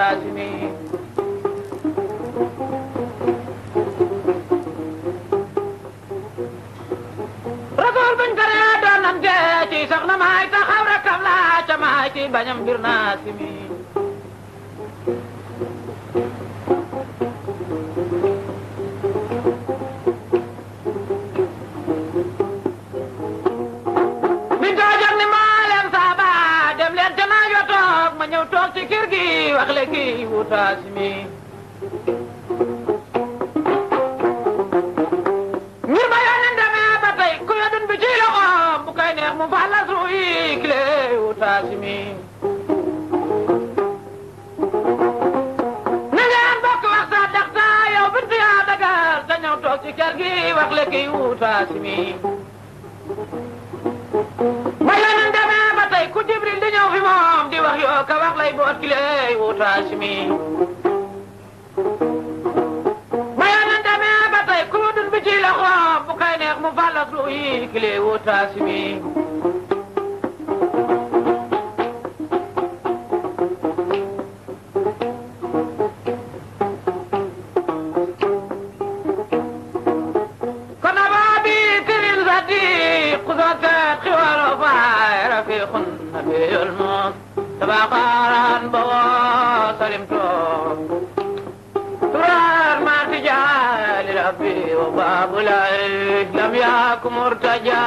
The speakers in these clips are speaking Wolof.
taasimi rasul buñ ko nee doonante ci soxna maay taxaw rakam la ca maay ci bañam bir naasimi ci kër gi wax le kii wutaas mi ngir ba yónneen demee ba tey ku yóbbun bi ci loxoom bu koy neex mu fàlla suuy kile wutaas mi na ngeen bokk wax sa daxta yow bintu yaa dagal te ñëw toog ci kër gi wax le kii wutaas mi ba yónneen demee ba tey ku Jibril di ñëw fi moom di wax yoo ka wax lay boot kile wutaas mi ba yónneen demee ba tey ku dun bi ci loxoom bu kay neex mu fàllas lu yi kile wutaas mi نبي الموت تبقاران بوصلمتو ترار ما تجعل ربي وباب العيش لم يكن مرتجى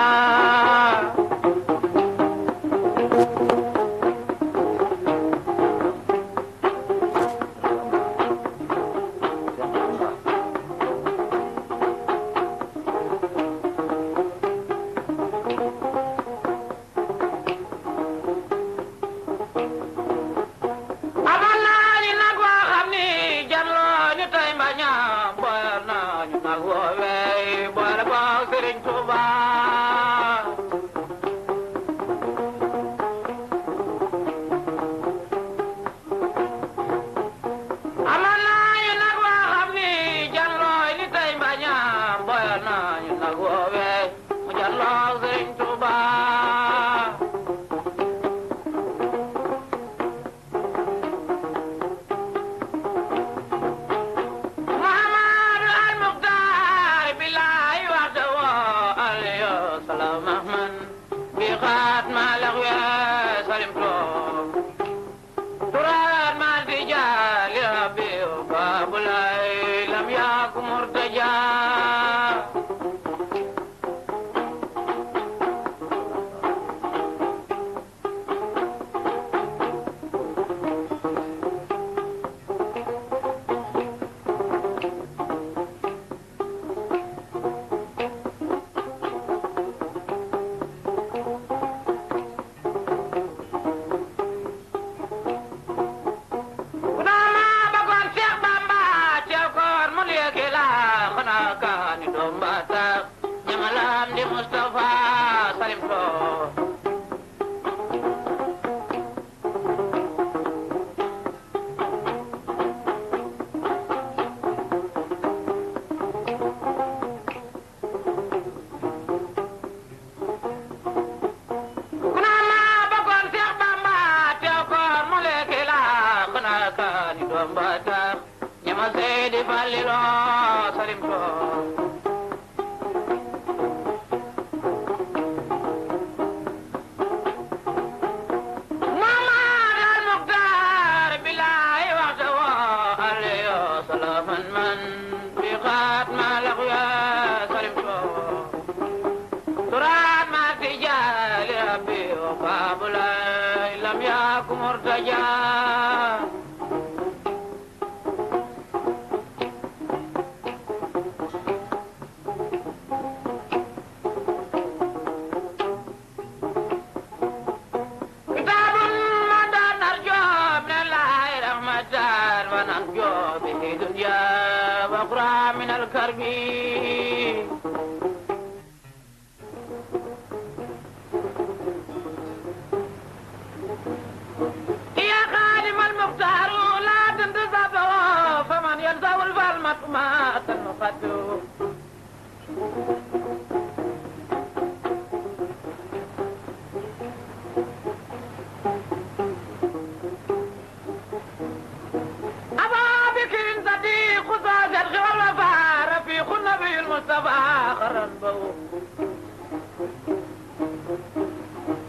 المصطفى خرن بو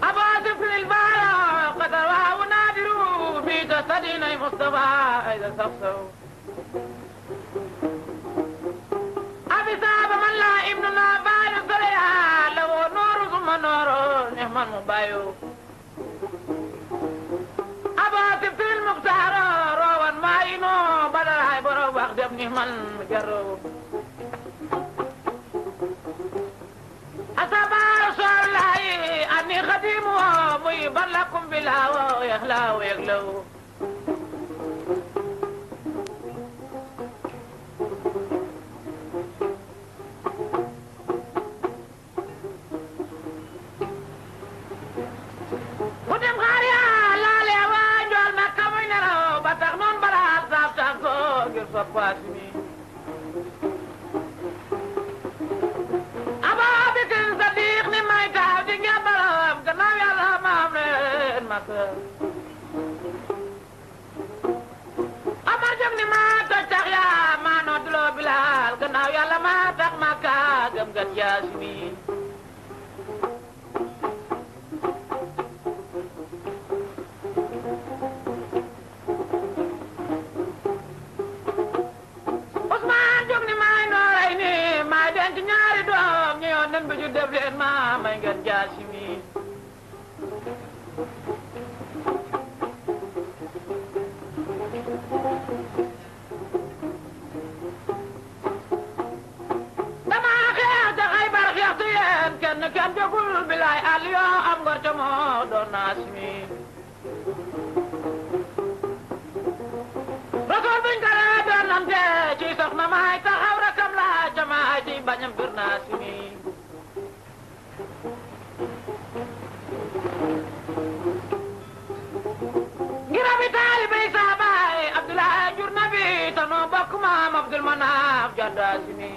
أبا طفل البارة قدر ونادروا في جسدنا المصطفى إذا سفسوا أبي صاب من لا ابننا بعد الصلاة له نور ثم نور نعم المبايو أبا طفل المختار روان ما ينو بدل هاي برو بخدم نعم المجرو أصاب رسول الله أني خديمه ميبا لكم بالهوى ويخلى ويغلو ودم غاريا لا ليوان جوال مكة وينرو بطغنون بلا أصاب تاكو قرصة قاسمي أبا بكر صديقني ما يتعودين يا برام قناو يا الله ما أمرين مكة أمر جبني ما تشتغ يا ما نودلو بلال قناو يا الله ما تق مكة قم قد ياسمين بجو دبلين ما ينقل جاسمين دما خير تغيبر خيطين كان بيقول بلاي اليوم أمغر جمو دون ناسمين رسول بن كرادون نمتي چي سخنا ما يتخاو ركم لا جماعي جي بانيم بير ناسمين Girabi tali bay sabay Abdullah jur nabi tano bokk maam Abdul Manaf jadda sini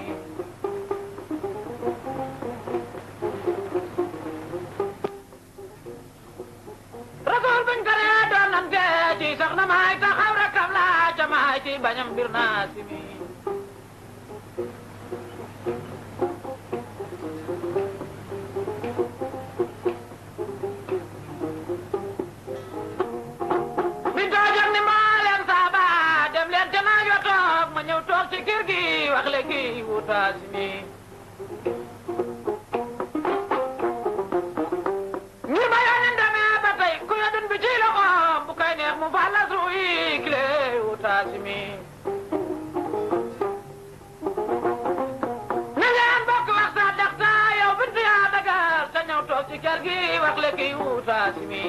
Rasul bin kare doon nante ci soxna may taxaw rakam la jamaay ci bañam bir na sini Tasmi ngir ma yonen dame ba tay ku yodun bi ci loxo bu kay neex mu fala suyi kle tasmi na leen bokk wax sa daxta yow bintu ya dagal ta ñew tok ci kër gi wax le ki tasmi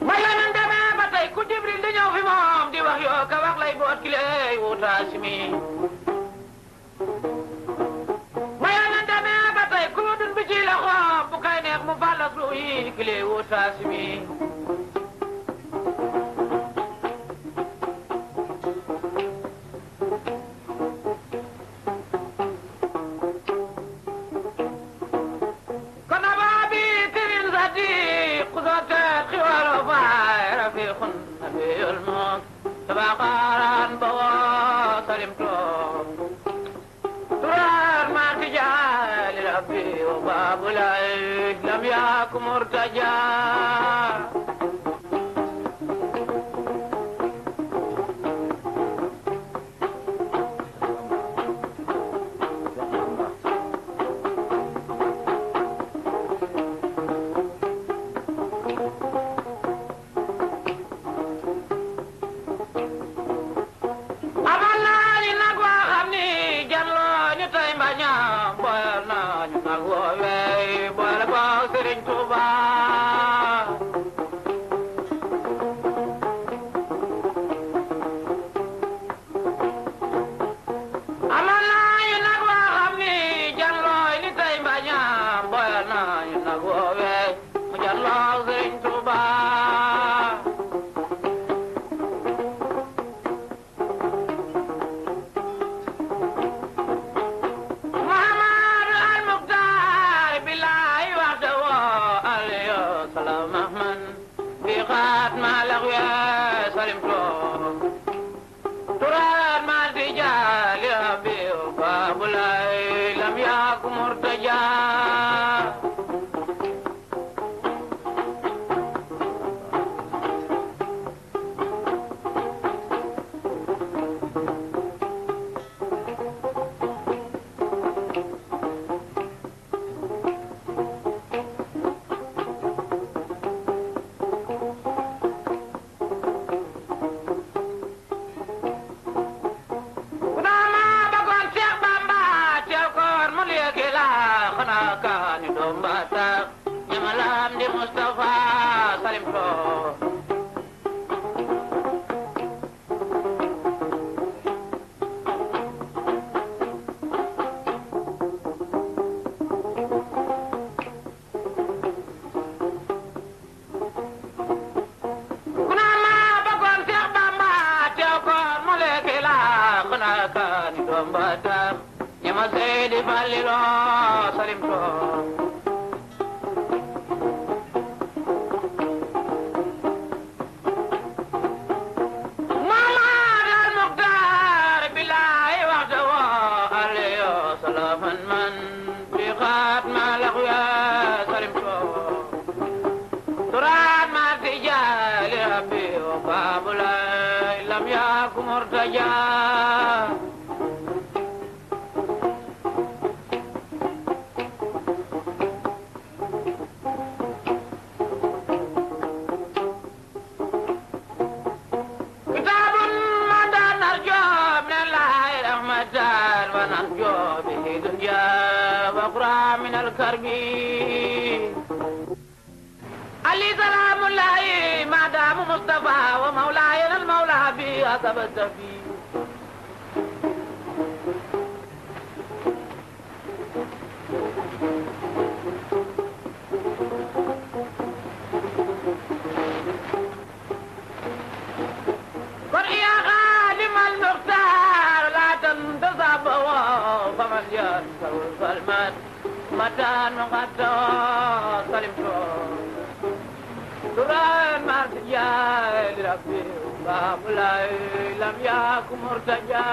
ma yonen dame ba tay ku Jibril di ñew fi moom di wax yo ka wax lay boot kile tasmi kile wo tasmi kana babi tirin zati qudata khiwalo fa rafiqun nabiyul mulk tabaqaran bawa salim to turar ma tijal rabbi wa babul لم يكن مرتجى Serigne Touba Mustafa Salim Lo Batak nyama Seydi Fallilo Salim Lo Mamad al Mukhtar billahi wahdahu alayhi salaman man bi khatma al-akhya Salim Lo turat ma tijali rabbi wa babula lam yakum murtaja من الكرب علي سلام الله ما دام مصطفى ومولاي المولى بي أثبت فيه قل يا خادم المختار لا تنتصب فمن ينصر فالمات متان مقطع Salim Lo Turan martijal rabbi babulai lam yakum murtaja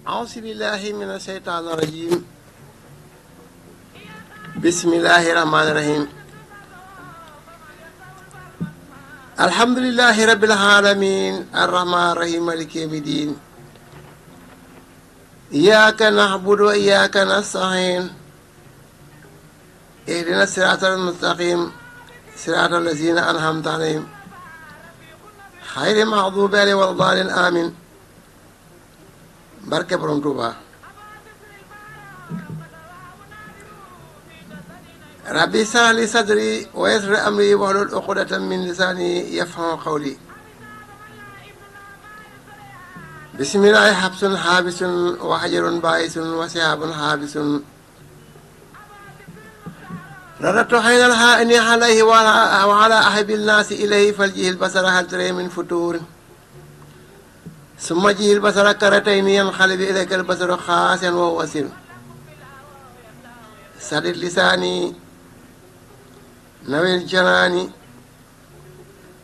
أعوذ بالله من الشيطان الرجيم بسم الله الرحمن الرحيم الحمد لله رب العالمين الرحمن الرحيم مالك يوم الدين إياك نعبد وإياك نستعين اهدنا الصراط المستقيم صراط الذين أنعمت عليهم غير المغضوب عليهم ولا الضالين آمين barke borom Tuuba rabbi shrah li sadri wa yassir amri wahlul uqdatan min lisani yafqahu qawli bismillahi habsun habisun wa hajarun baisun wa sihabun habisun radatu haynal haini alayhi wa ala ahabil nasi ilayhi faljihil basara hal tara min futur ثم جئ البصر كرتين ينقلب إليك البصر خاسئا وهو حسير سدد لساني نوير جناني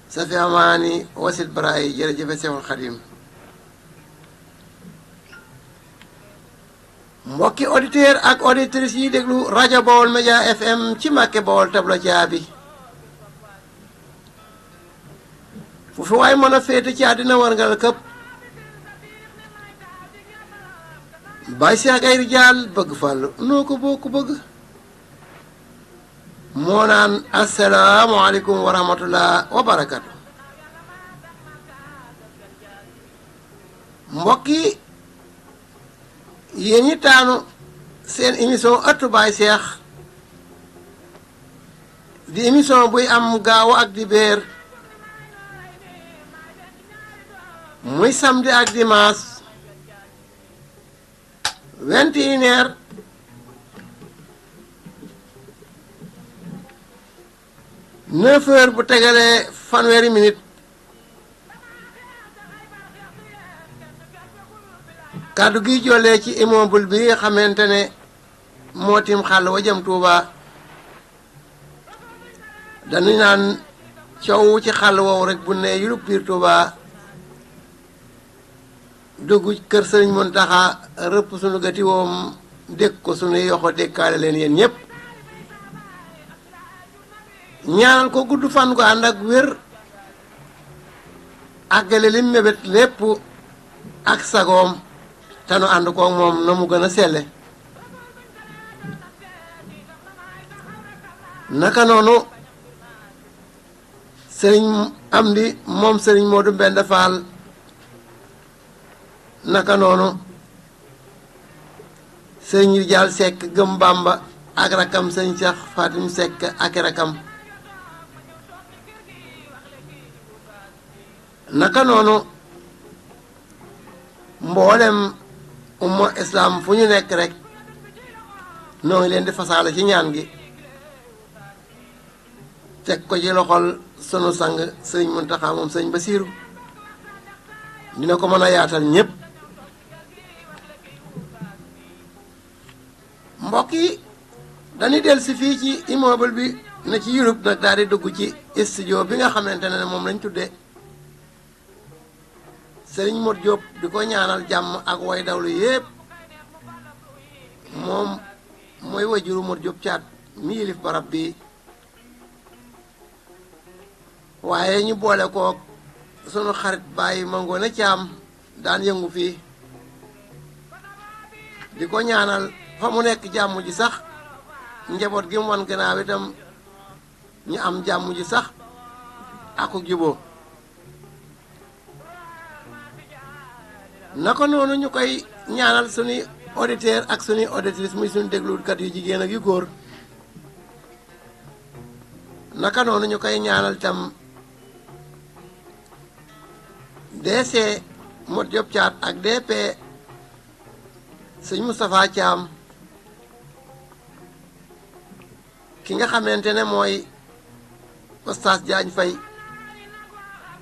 سفي أماني وسد برائي جرجف سيف الخديم mbokki auditeur ak auditrice yi déglu rajo Baol Média FM ci Mbàkke Baol tabla jaabi fu fi waay mën a féete ci àddina warngal këpp Baay Seex ay rijaal bëgg fàllu noo ko boo ko bëgg moo naan assalaamu aleykum wa rahmatullah wa barakatu mbokki yéen ñi taanu seen émission ëttu Baay Seex di émission buy am gaaw ak dibéer muy samedi ak dimanche 21h bu tegalee fanweeri minute kàddu gi jollee ci immeuble bi nga xamante ne moo tim xàll wa jëm Tuuba dañu naan coow ci xàll woowu rek bu ne yulub biir Tuuba dugg kër Sëriñ Muntaxa rëpp sunu gati woom dégg ko sunu yoxo dégkaale leen yéen ñépp ñaanal ko gudd fan ko ànd ak wér àggale lim mébét lépp ak sagoom te nu ànd koog moom na mu gën a selle naka noonu sëriñ Amdi moom sëriñ Moodu Mbenda Faal naka noonu sëriñ Rijaal Sekk Gëm Bàmba ak rakam sëriñ Cheikh Fatim Sekk ak rakam. naka noonu mboolem umma islam fu ñu nekk rek noo ngi leen di fasaale ci ñaan gi teg ko ci loxol sunu sang sëriñ Muntaxa moom sëriñ Basiiru dina ko mën a yaatal ñépp. mbokk yi dañuy del si fii ci immeuble bi ne ci Europe nag daal di dugg ci studio bi nga xamante ne moom lañ tuddee sëriñ Modou Diop di ko ñaanal jàmm ak way dawlu yépp. moom mooy wajuru Modou Diop Caat mi yilif barab bi waaye ñu boole kook sunu xarit bàyyi Mangoone Caam daan yëngu fii di ko ñaanal fa mu nekk jàmm ji sax njaboot gi mu wan gannaaw itam ñu am jàmm ji sax aku juboo naka noonu ñu koy ñaanal suñuy auditeur ak suñuy auditrice muy suñu déglukat yu jigéen ak yu góor. naka noonu ñu koy ñaanal itam DC Modou Diop Caat ak DP sëñ Moustapha Thiam ki nga xamante ne mooy Oustaz Diagne Faye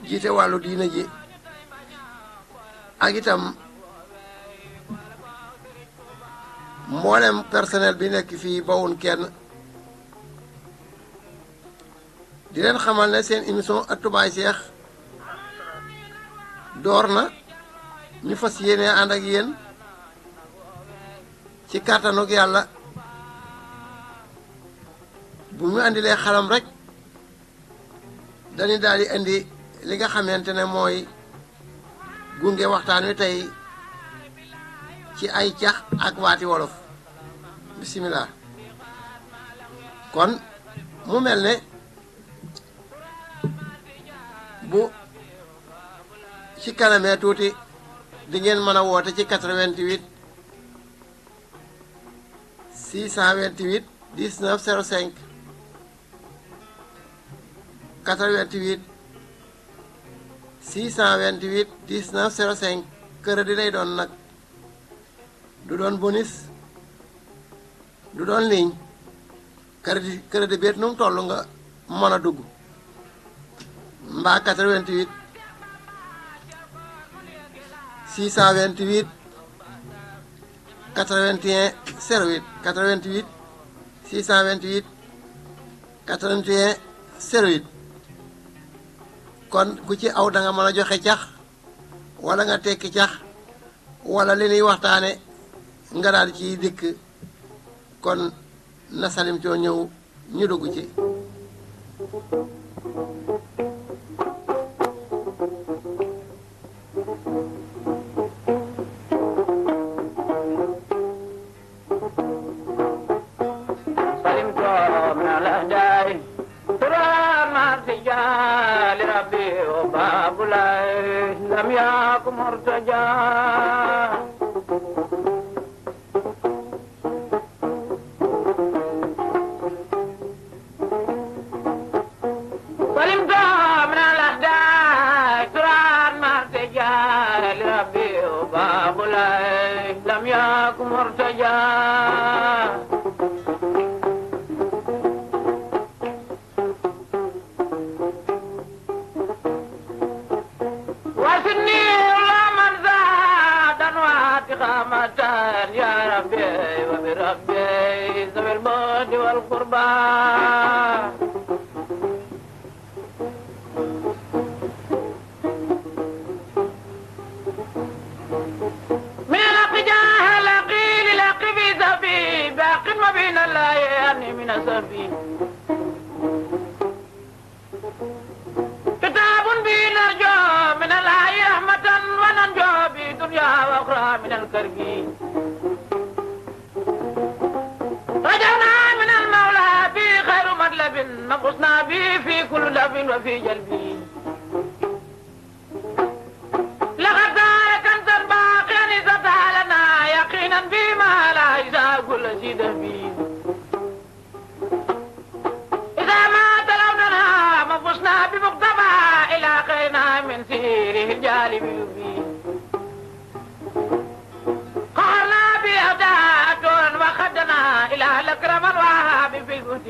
jiite wàllu diina ji ak itam mboolem personnel bi nekk fii bawun kenn di leen xamal ne seen émission Ëttu Baay Seex door na ñu fas yéene ànd ak yéen ci kàttanug yàlla bu ñu andilee xalam rek dañuy daal di indi li nga xamante ne mooy gunge waxtaan wi tey ci ay cax ak waati wolof bisimilah. kon mu mel ne bu ci kanamee tuuti di ngeen mën a woote ci 88 628 19 05 88 628 19 05 kër di lay doon nag du doon bonus du doon ligne kër di beet nu mu toll nga mën a dugg mbaa 88 628 81 08 88 628 81 08 kon ku ci aw da nga mën a joxe cax wala nga tekki cax wala li ñuy waxtaane nga daal ciy dikk kon na Salim coo ñëw ñu dugg ci. لم يكن مرتجى سلمت من الأهداء ترى مرتجى لربي وباب الله لم يكن مرتجى يا ربي وبربي ذوي البعد والقربى من الأقجاه الأقيل الأقبي ذبي باق ما بين الله يعني من سبي كتاب به نرجو من الله رحمة وننجو بدنيا وأخرى من الكرب رجعنا من المولى في خير مطلب نقصنا به في كل لب وفي جلبي لقد كان كنزا باقيا إذا لنا يقينا بما لا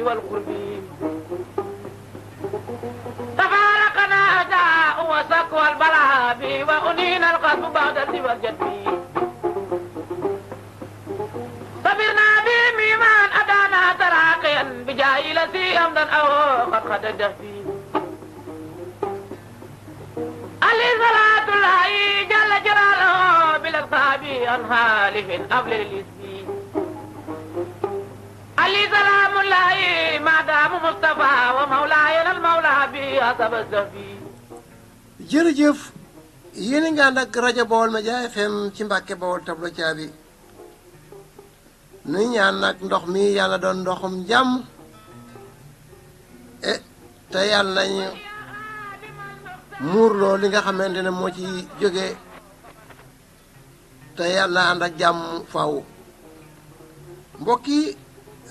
والقرب تفارقنا داء وسقوى البلاء وأنينا القلب بعد الدي والجد صبرنا بميمان أدانا تراقيا بجاهلتي أمدا أو قد خد الدهبي علي صلاة الله جل جلاله بالألقاب عن حالف أفل الإسبي علي سلام الله ما دام مصطفى ومولاي المولى بي حسب الزهبي jërëjëf yéen a ngi ànd ak rajo Baol Média FM ci Mbàkke Bawol tablo caabi nuy ñaan nag ndox mi yàlla doon ndoxum jàmm te yàlla nañu muurloo li nga xamante ne moo ci jóge te yàlla ànd ak jàmm faw mbokki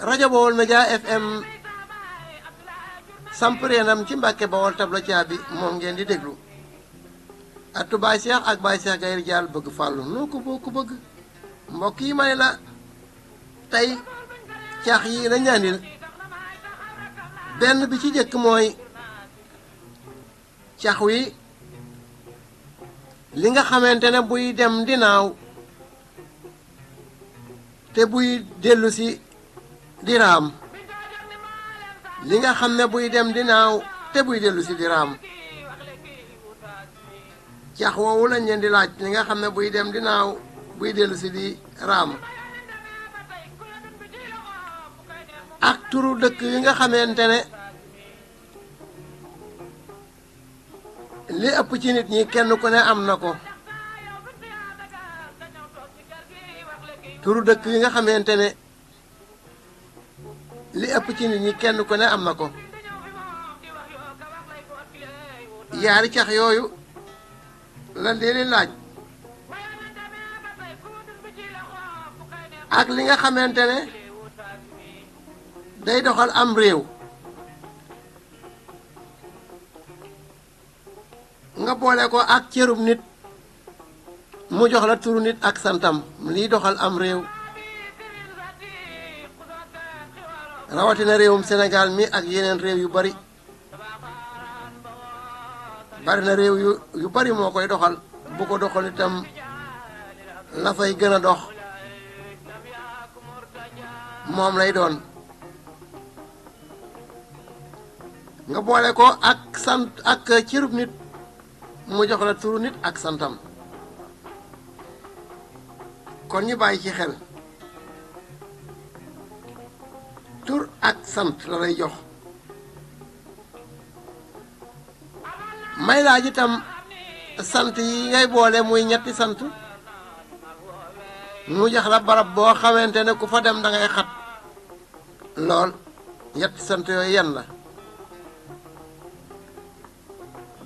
rajo Baol Média FM sampreenam ci Mbàkke Bawol tablo caabi moom ngeen di déglu atu Baay Seex ak Baay Seex Gayri Jaal bëgg fàllu noo ko boo ko bëgg mbokk yi may la tey caax yi la ñaanil benn bi ci jëkk mooy cax wi li nga xamante ne buy dem dinaaw te buy dellu si di raam li nga xam ne buy dem dinaaw te buy dellu si di raam cax woowu lañ leen di laaj li nga xam ne buy dem dinaaw buy dellu si di raam ak turu dëkk yi nga xamante ne li ëpp ci nit ñi kenn ku ne am na ko turu dëkk yi nga xamante ne li ëpp ci nit ñi kenn ku ne am na ko yaari cax yooyu lan leen laaj ak li nga xamante ne day doxal am réew nga boole ko ak cërub nit mu jox la turu nit ak santam liy doxal am réew rawatina réewum Sénégal mi ak yeneen réew yu bari na réew yu bari moo koy doxal bu ko doxal itam la fay gën a dox moom lay doon nga boole ko ak sant ak cërub nit mu jox la turu nit ak santam kon ñu bàyyi ci xel tur ak sant la lay jox may laaj itam sant yi ngay boole muy ñetti sant mu jox la barab boo xamante ne ku fa dem da ngay xat lool ñetti sant yooyu yan la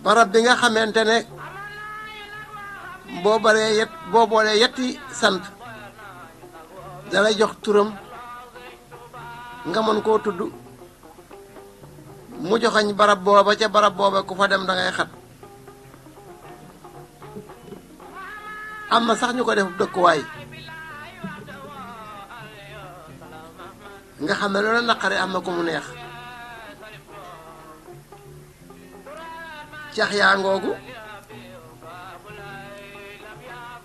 barab bi nga xamante ne boo boolee yetti sant dalay jox turam nga mën koo tudd mu joxañ barab booba ca barab booba ku fa dem da ngay xat am na sax ñu ko def dëkkuwaay nga xam ne loolu naqare am na ko mu neex cax yaa ngoogu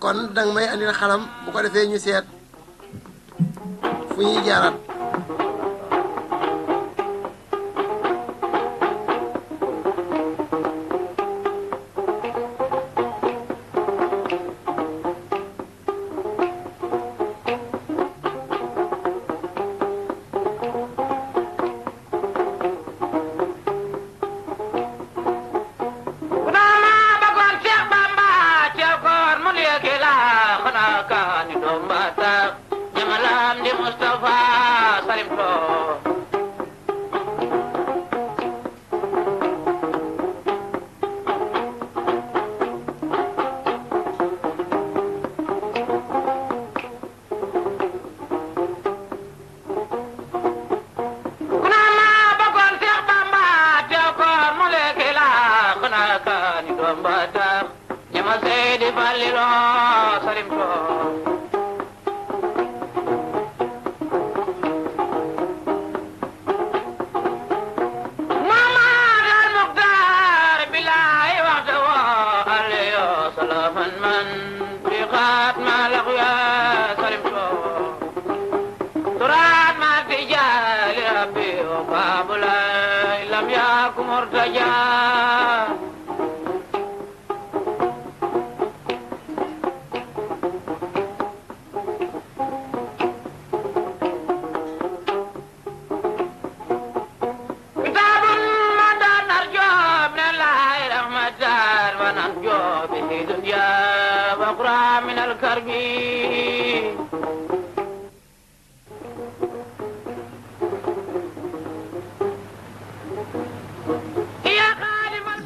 kon danga may andil xalam bu ko defee ñu seet fu ñuy jaaraat وننجو به دنيا وأخرى من الكرب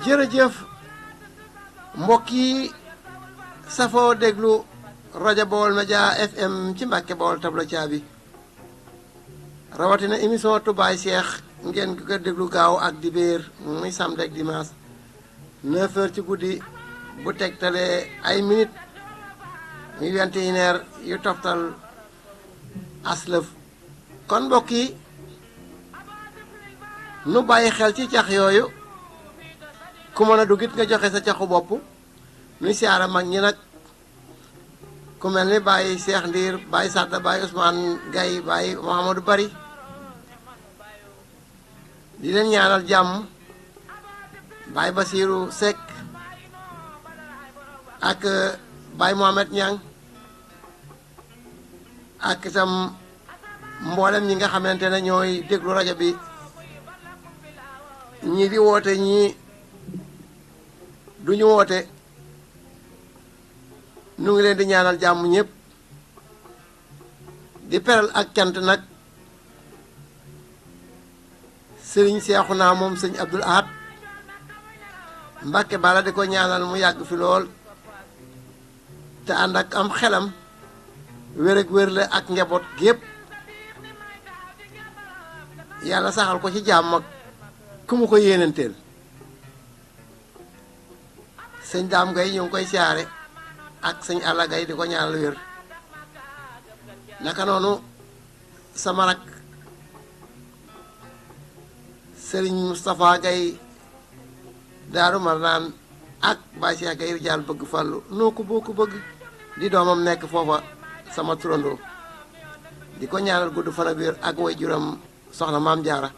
jërëjëf mbokk yi safoo déglu rajo Baol Média FM ci Mbàkke Bawol tablo caabi rawatina émission Toubaay Cheikh ngeen ko déglu gaaw ak dibéer muy samedi ak dimanche 9h ci guddi bu tegtalee ay minutes muy 21h yu toftal aslëf kon mbokk yi nu bàyyi xel ci cax yooyu ku mën a dugit nga joxe sa caxu bopp nuy siyaara mag ñi nag ku mel ni Baye Cheikh Ndiir Baye Sadda Baye Ousmane Gaye Baye Mouhamadou Bari di leen ñaanal jàmm Baye Basirou Seck ak Baye Mohamed Niang ak itam mboolem ñi nga xamante ne ñooy déglu rajo bi ñii di woote ñii duñu woote nu ngi leen di ñaanal jàmm ñëpp di peral ak cant nag sëriñ Seexuna moom sëñ Abdul Ahad Mbàkke bala di ko ñaanal mu yàgg fi lool te ànd ak am xelam wér ak wérle ak njaboot gépp yàlla saxal ko ci jàmm ak ku mu ko yéenanteel sëñ Daam Gay ñu ngi koy siyaare ak sëñ Alla Gay di ko ñaanal wér naka noonu sama rak sëriñ Moustapha Gay Daaru Marnaan ak Baye Cheikh Gay Rijaal bëgg fàllu noo ko boo ko bëgg di doomam nekk foofa sama turandoo di ko ñaanal gudd fan ak wér ak way juram soxna Maam Jaara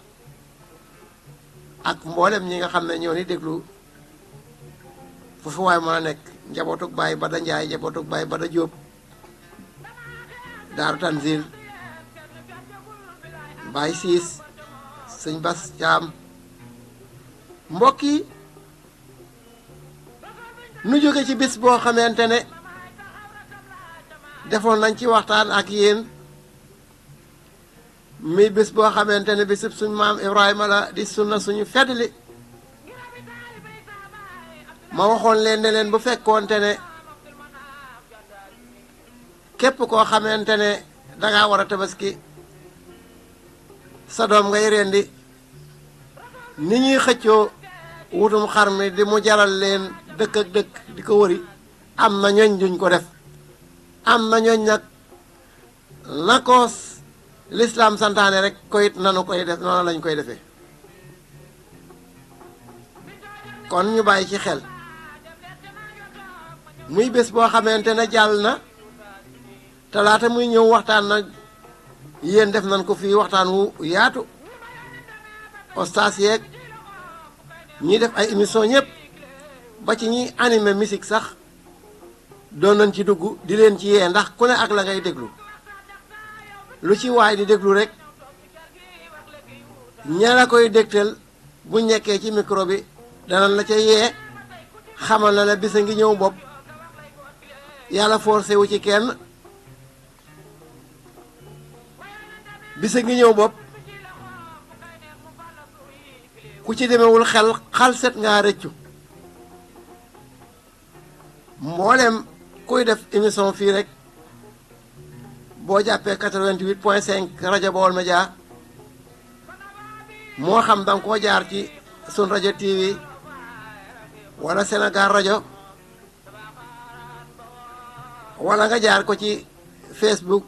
ak mboolem ñi nga xam ne ñoo ni déglu foofu waay mën a nekk njabootug Baye Bada Njaay njabootug Baye Bada Jóob Daaru Tanzil Baye Siis sëñ Bas Caam mbokk yi nu jóge ci bis boo xamante ne defoon nañ ci waxtaan ak yéen muy bis boo xamante ne bisub suñ maam Ibrahima la di sunna suñu feddli ma waxoon leen ne leen bu fekkoonte ne képp koo xamante ne dangaa war a tabaski sa doom ngay rendi ni ñuy xëccoo wutum xar mi di mu jaral leen dëkk ak dëkk di ko wëri am na ñooñ duñ ko def am na ñooñ nag na ko lislaam santaane rek koyit nanu koy def noonu lañ koy defee kon ñu bàyyi ci xel muy bés boo xamante ne jàll na talaata muy ñëw waxtaan nag yéen def nañ ko fii waxtaan wu yaatu ostaas yeeg ñi def ay émission ñëpp ba ci ñi animé musique sax doon nañ ci dugg di leen ci yee ndax ku ne ak la ngay déglu lu ci waay di déglu rek ña la koy dégtal bu nekkee ci micro bi danañ la ca yee xamal na la bisa ngi ñëw bopp yàlla forcé wu ci kenn bisa ngi ñëw bopp ku ci demewul xel xalset ngaa rëccu mboolem kuy def émission fii rek boo jàppee 88.5 rajo Baol Média moo xam danga koo jaar ci sun rajo TV wala Sénégal rajo wala nga jaar ko ci Facebook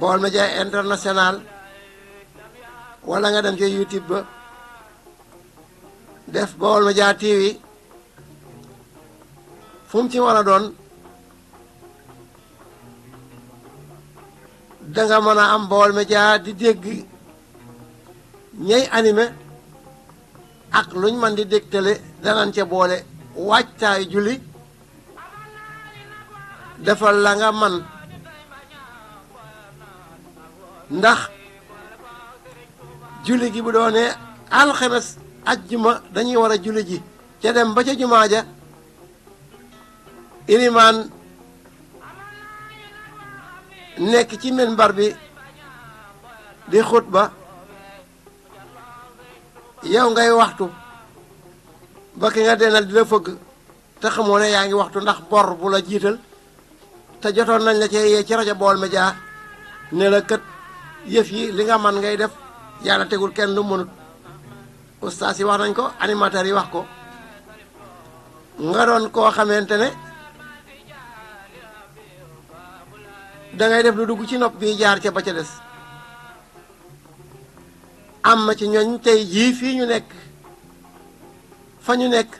Baol Média International wala nga dem ci YouTube ba def Baol Média TV fu mu ci war a doon danga mën a am Baol Média di dégg ñay animé ak luñ man di dégtale danañ ca boole waajtaayu julli defal la nga man ndax julli gi bu doonee alxames ajjuma dañuy war a julli ji ca dem ba ca jumaa ja ilimaan nekk ci minbar bi di xutba yow ngay waxtu ba ki nga deenal di la fëgg te xamoo ne yaa ngi waxtu ndax bor bu la jiital te jotoon nañ la cee yee ci rajo Baolmedias ne la kët yëf yi li nga man ngay def yàlla tegul kenn lu mënut ustaas yi wax nañ ko animateurs yi wax ko nga doon koo xamante ne dangay def lu dugg ci nopp bi jaar ca ba ca des am na ci ñooñ tey jii fii ñu nekk fa ñu nekk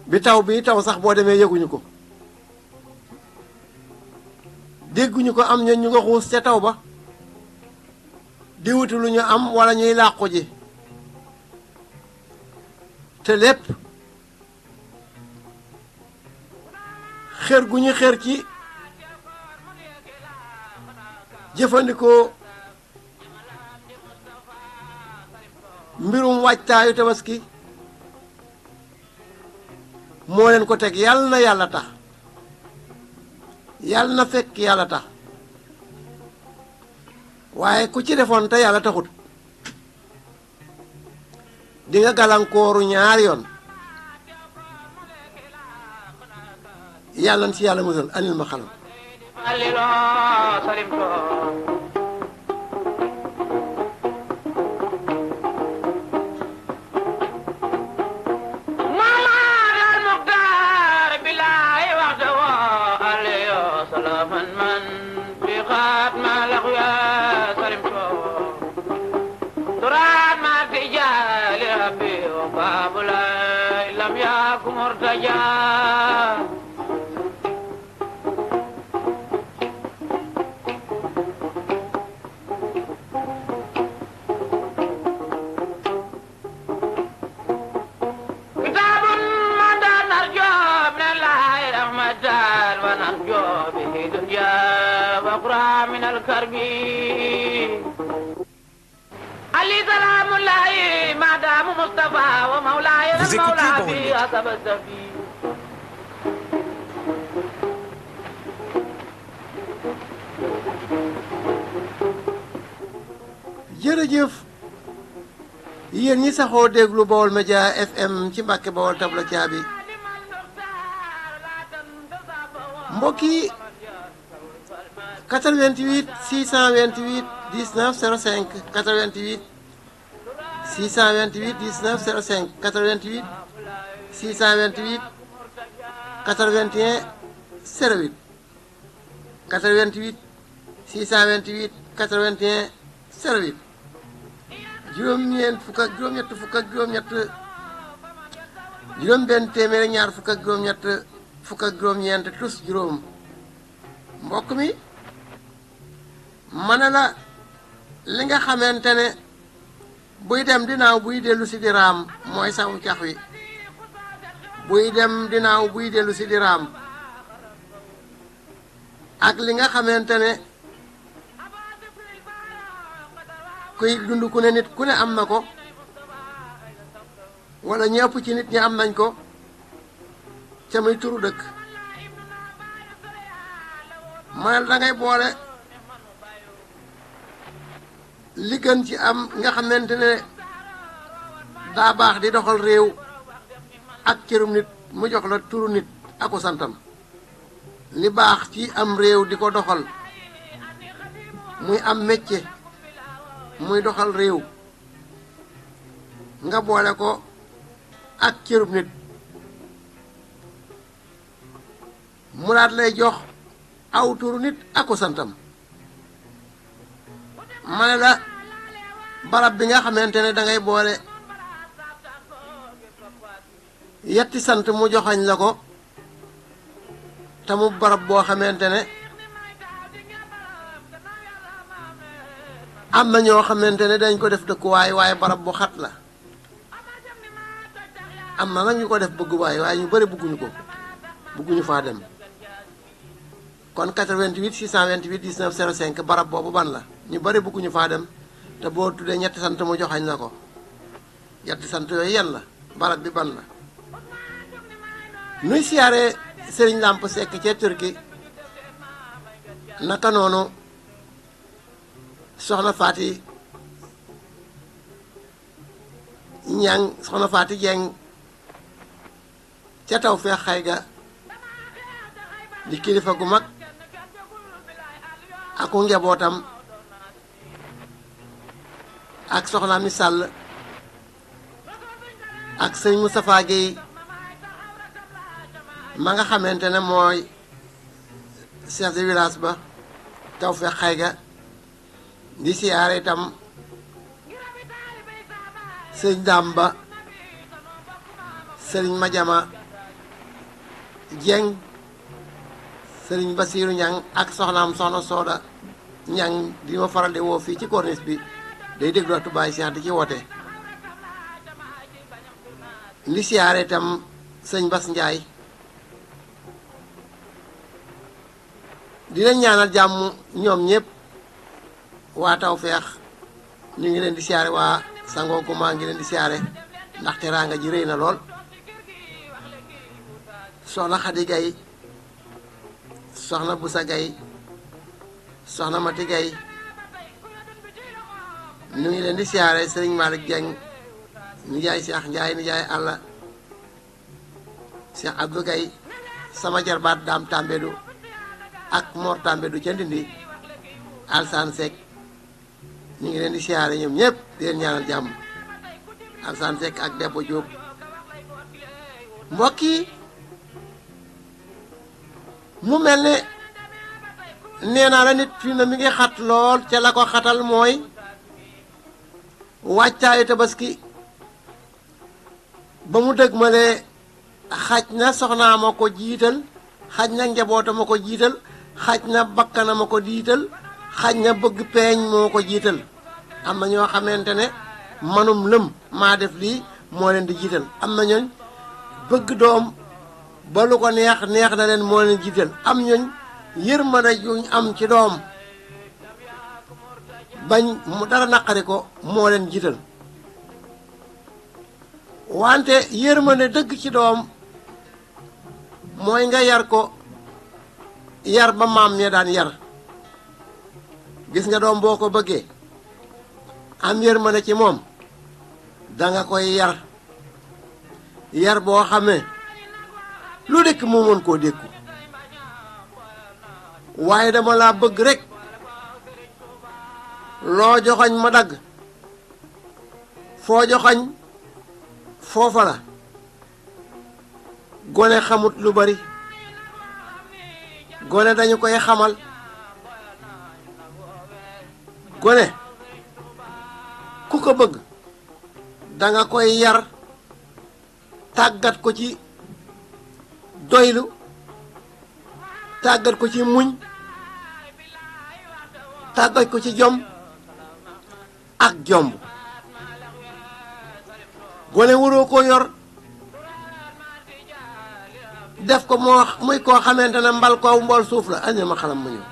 bi taw sax boo demee yëguñu ko dégguñu ko am ñooñ ñu nga xuus ca taw ba di wuti lu ñu am wala ñuy làqu ji te lépp xër gu ñu xër ci jëfandikoo mbirum waajtaayu tabaski moo leen ko teg yàlla na yàlla tax yàlla na fekk yàlla tax waaye ku ci defoon te yàlla taxut di nga gàllankooru ñaari yoon yàlla na ci yàlla musal anil ma xalam Vous écoutez Baolmedias. jërëjëf yéen ñi saxoo déglu Baolmedias FM ci Mbàkke Bawol tabla caabi mbokk yi 88 628 19 05 88 628 19 05 88 628 81 08 88 628 81 08 juróom-ñeent fukk ak juróom-ñett fukk ak juróom-ñett juróom-benn téeméer ak ñaar fukk ak juróom-ñett fukk ak juróom-ñeent plus juróom mbokk mi mën na la li nga xamante ne buy dem dinaaw buy dellu si di raam mooy sawu cax wi buy dem dinaaw buy dellu si di raam ak li nga xamante ne kuy dund ku ne nit ku ne am na ko wala ñëpp ci nit ñi am nañ ko ca muy turu dëkk man da ngay boole li gën ci am nga xamante ne daa baax di doxal réew ak cërum nit mu jox la turu nit ako santam li baax ci am réew di ko doxal muy am métier muy doxal réew nga boole ko ak cërub nit mu daat lay jox aw turu nit ako santam ma ne la barab bi nga xamante ne dangay boole yetti sant mu joxañ la ko te mu barab boo xamante ne am na ñoo xamante ne dañ ko def dëkkuwaay waaye barab bu xat la am na nag ñu ko def bëgguwaay waaye ñu bari bëgguñu faa dem kon 88 628 19 05 barab boobu ban la ñu bari bëgguñu faa dem te boo tuddee ñetti sant mu joxañ la ko ñetti sant yooyu yan la barab bi ban la nuy siyaare sëriñ Lamp Seck ca Turki naka noonu soxna Faati Ñang soxna Faati Jeng ca Tawfeex Xayga di kilifa gu mag aku njabootam ak soxna mi Sàll ak sëñ Moustapha Guèye ma nga xamante ne mooy chef de village ba Tawfeex Xayga di siyaare itam sëñ Daam Ba sëriñ Madiama Jeng sëriñ Basiiru Ñang ak soxnaam soxna Sooda Ñang di ma faral di woo fii ci corniche bi day déglu atu Baay Seex di ci woote ndi siyaare itam sëñ Bas Njaay di leen ñaanal jàmm ñoom ñëpp waa Tawfeex ñu ngi leen di siyaare waa Sangoku maa ngi leen di siyaare ndax teraanga ji rëy na lool soxna Xadi Gay soxna Busa Gay soxna Mati Gay ñu ngi leen di siyaare sëriñ Malick Dieng nijaay Cheikh Ndiaye nijaay Alla Cheikh Abdou Gay sama jarbaat Daam Tambédou ak Mor Tambédou ca Ndindi Alsaan Seck ñu ngi leen di siyaare ñoom ñëpp di leen ñaanal jàmm Alsaan Seck ak Debbo Diop mbokk yi mu mel ne nee naa la nit fi na mi ngi xat lool ca la ko xatal mooy wàccaayu tabaski ba mu dëgg ma lee xaj na soxnaa ma ko jiital xaj na njaboota ma ko jiital xaj na bakkana ma ko diital xaj na bëgg peeñ moo ko jiital am na ñoo xamante ne manum lëm maa def lii moo leen di jiital am na ñooñ bëgg doom ba lu ko neex neex na leen moo leen jiital am ñooñ yërmande juñ am ci doom bañ mu dara naqari ko moo leen jiital wante yërmande dëgg ci doom mooy nga yar ko yar ba maam ya daan yar gis nga doom boo ko bëggee am yërmande ci moom danga koy yar boo xamee lu dëkk mu mën koo dékku waaye dama laa bëgg rekk loo joxoñ ma dagg foo joxoñ foofa la gone xamut lu bari gone dañu koy xamal gone ku ko bëgg danga koy yar tàggat ko ci doylu tàggat ko ci muñ tàggat ko ci jom ak jomb gone waroo ko yor def ko moo muy koo xamante ne mbal koo mbool suuf la andi ma xalam ma ñëw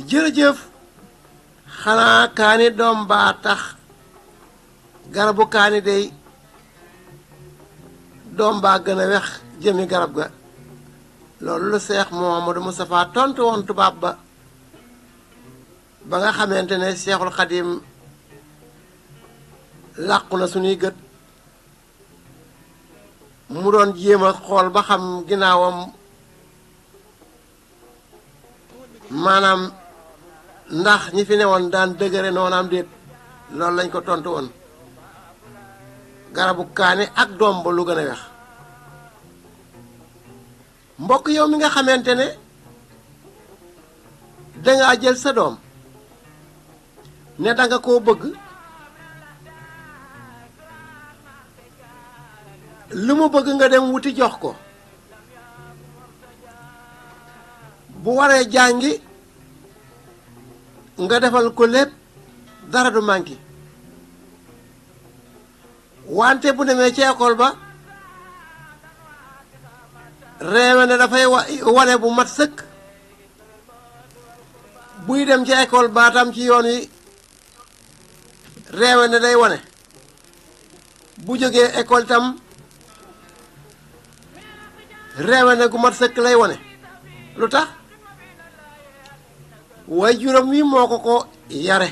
jërëjëf xanaa kaani doom baa tax garabu kaani day doom baa gën a wex jëmi garab ga loolu la Seex Muhammadu Mustafaa tontu woon tubaab ba nga xamante ne Seexul Xadim làqu na suñuy gët mu doon jéem a xool ba xam ginnaawam maanaam ndax ñi fi newoon daan dëgëre noonaam déet loolu lañ ko tontu woon garabu kaani ak doom ba lu gën a wex mbokk yow mi nga xamante ne dangaa jël sa doom ne danga koo bëgg lu mu bëgg nga dem wuti jox ko bu waree jàngi nga defal ko lépp dara du manqué wante bu demee ci école ba réewe ne dafay wane bu mat sëkk buy dem ci école ba tam ci yoon wi réewe ne day wane bu jógee école tam réewe ne gu mat sëkk lay wane lu tax way juróom wi moo ko yare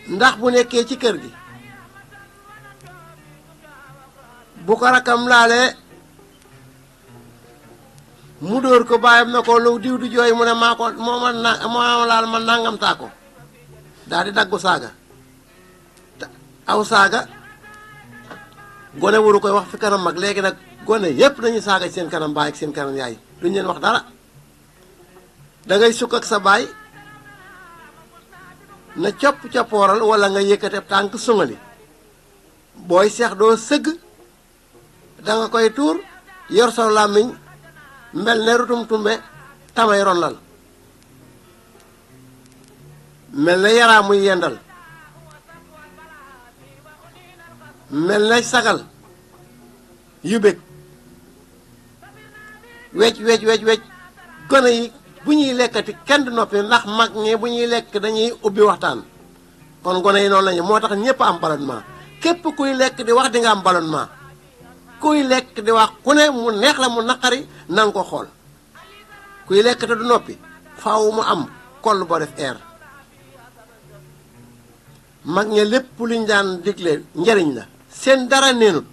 ndax bu nekkee ci kër gi bu ko rakam laalee mu dóor ko bàyyam na ko lu diw di jooy mu ne maa ko moo laal ma nangam taa ko daal di daggu saaga aw saaga gone waru koy wax fi kanam mag léegi nag gone yépp dañuy saaga ci seen kanam baay ak seen kanam yaay duñ leen wax dara dangay sukk ak sa baay na coppooral walla nga yëkkate tànk sungali booy seex doo sëgg danga koy tuur yor sa làmmiñ mel ne rutum tumbe tamay ronlal mel ne yaraa muy yendal mel ne sagal yu bég wecc gone yi bu ñuy lekkati kenn du noppi ndax mag ñi bu ñuy lekk dañuy ubbi waxtaan kon gone yi noonu lañu moo tax ñëpp am ballonnement képp kuy lekk di wax di nga am ballonnement kuy lekk di wax ku ne mu neex la mu naqari na nga ko xool kuy lekk te du noppi faaw mu am koll boo def air mag ña lépp luñ daan digle njariñ la seen dara neenut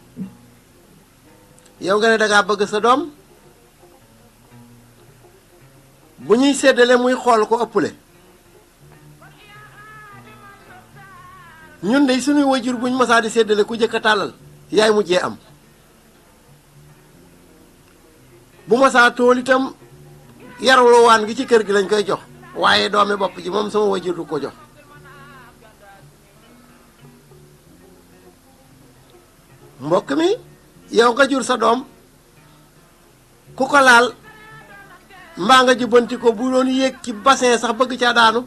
yow nga ne dangaa bëgg sa doom bu ñuy séddale muy xool ko ëpple ñun de suñuy wajur buñ masaa di séddale ku jëkk a tàllal yaay mujjee am bu masaa tool itam yarulowaan gi ci kër gi lañ koy jox waaye doomi bopp ji moom sama wajur du ko jox mbokk mi yow nga jur sa doom ku ko laal mbaa nga jubbanti ko bu doon yéeg ci bassin sax bëgg caa daanu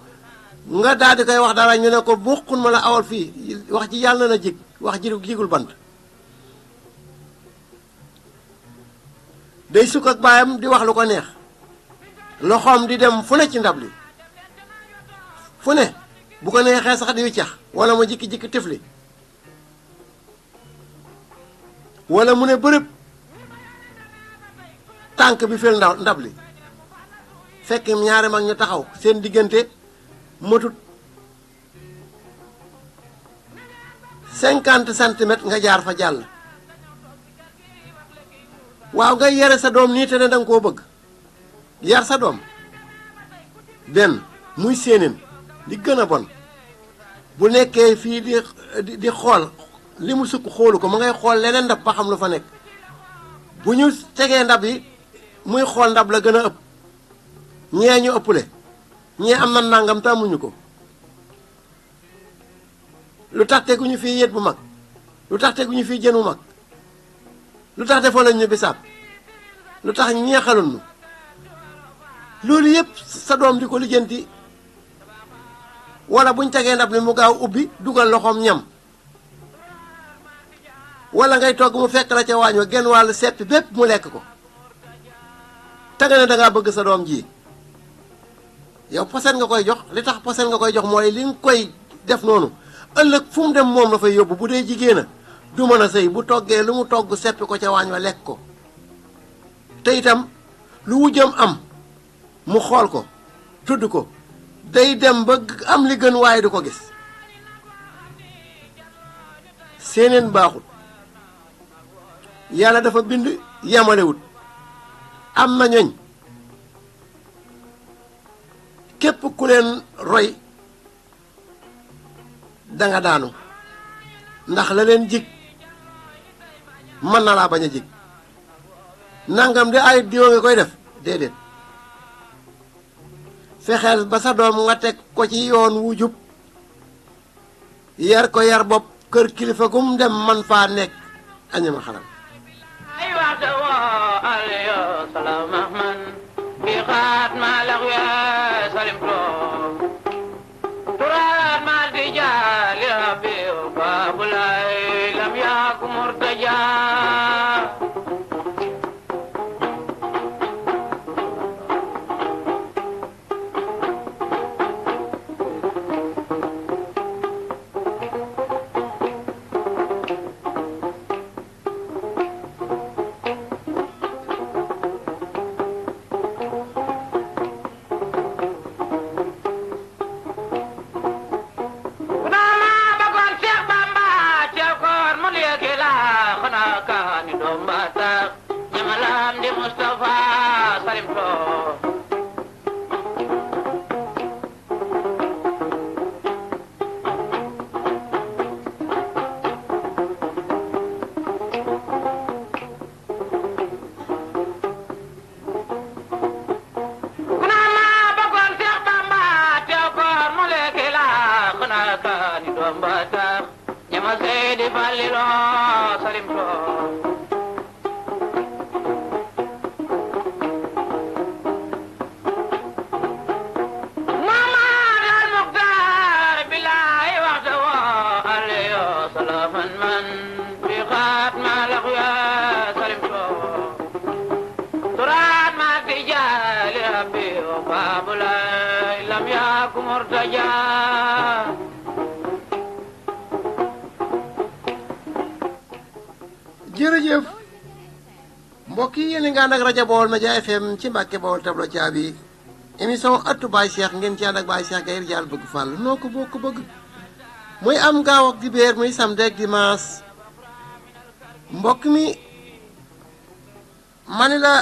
nga daal di koy wax dara ñu ne ko buqun ma la awal fii wax ji yàlla na jig wax ji jigul bant day sukk ak baayam di wax lu ko neex loxoom di dem fu ne ci ndab li fu ne bu ko neexee sax di wiccax wala mu jikki-jikki tifli wala mu ne bërëb tànk bi fel ndab li fekk ñaari mag ñu taxaw seen diggante matut 50 centimètres nga jaar fa jàll waaw nga yare sa doom nii te ne danga koo bëgg yar sa doom benn muy séeneen li gën a bon bu nekkee fii di xool li mu sukk xoolu ko ma ngay xool leneen ndab ba xam lu fa nekk bu ñu tegee ndab yi muy xool ndab la gën a ëpp ñee ñu ëpple ñee am na nangam te amuñu ko lu tax teguñu fii yet bu mag lu tax teguñu fii jën bu mag lu tax defoo lañ ñu bisaab lu tax ñeexalun nu loolu yëpp sa doom di ko lijjanti wala buñ tegee ndab li mu gaaw ubbi dugal loxoom ñam wala ngay togg mu fekk la ca waañ wa genn wàll seppi bépp mu lekk ko te nga ne dangaa bëgg sa doom ji yow posen nga koy jox li tax posen nga koy jox mooy li nga koy def noonu ëllëg fu mu dem moom la fay yóbbu bu dee jigéen a du mën a sëy bu toggee lu mu togg seppi ko ca waañ wa lekk ko te itam lu wujjam am mu xool ko tudd ko day dem ba am li gën waaye du ko gis séeneen baaxut yàlla dafa bind yemalewut am na ñoñ képp ku leen roy danga daanu ndax la leen jig mën na laa bañ a jig nangam de ay diwa nga koy def déedéet fexeel ba sa doom nga teg ko ci yoon wu jub yar ko yar bopp kër kilifa gum dem man faa nekk añama xaram ay waxta woo aliyo salaam ahman bi xaat ma lax we salim to turaat ma di jaali rabbi baabulay lam yaaku murtaja jërëjëf mbokk yi yéen a ngi ànd ak rajo Baol Média FM ci Mbàkke Bawol tablo caabi émission ëttu Baye Cheikh ngeen ci ànd ak Baye Cheikh Gaye Rijaal bëgg fàll noo ko bokk bëgg muy am gaaw ak dibéer muy samedi ak dimanche mbokk mi mani la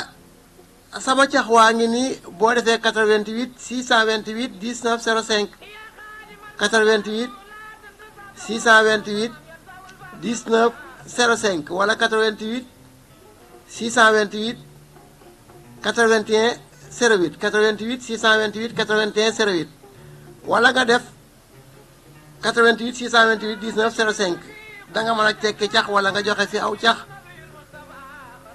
sama cax waa ngi nii boo defee 88 628 19 05 88 628 19 05 wala 88 628 81 08 88 628 81 08 wala nga def 88 628 19 05 danga mën a tekki cax wala nga joxe fi aw cax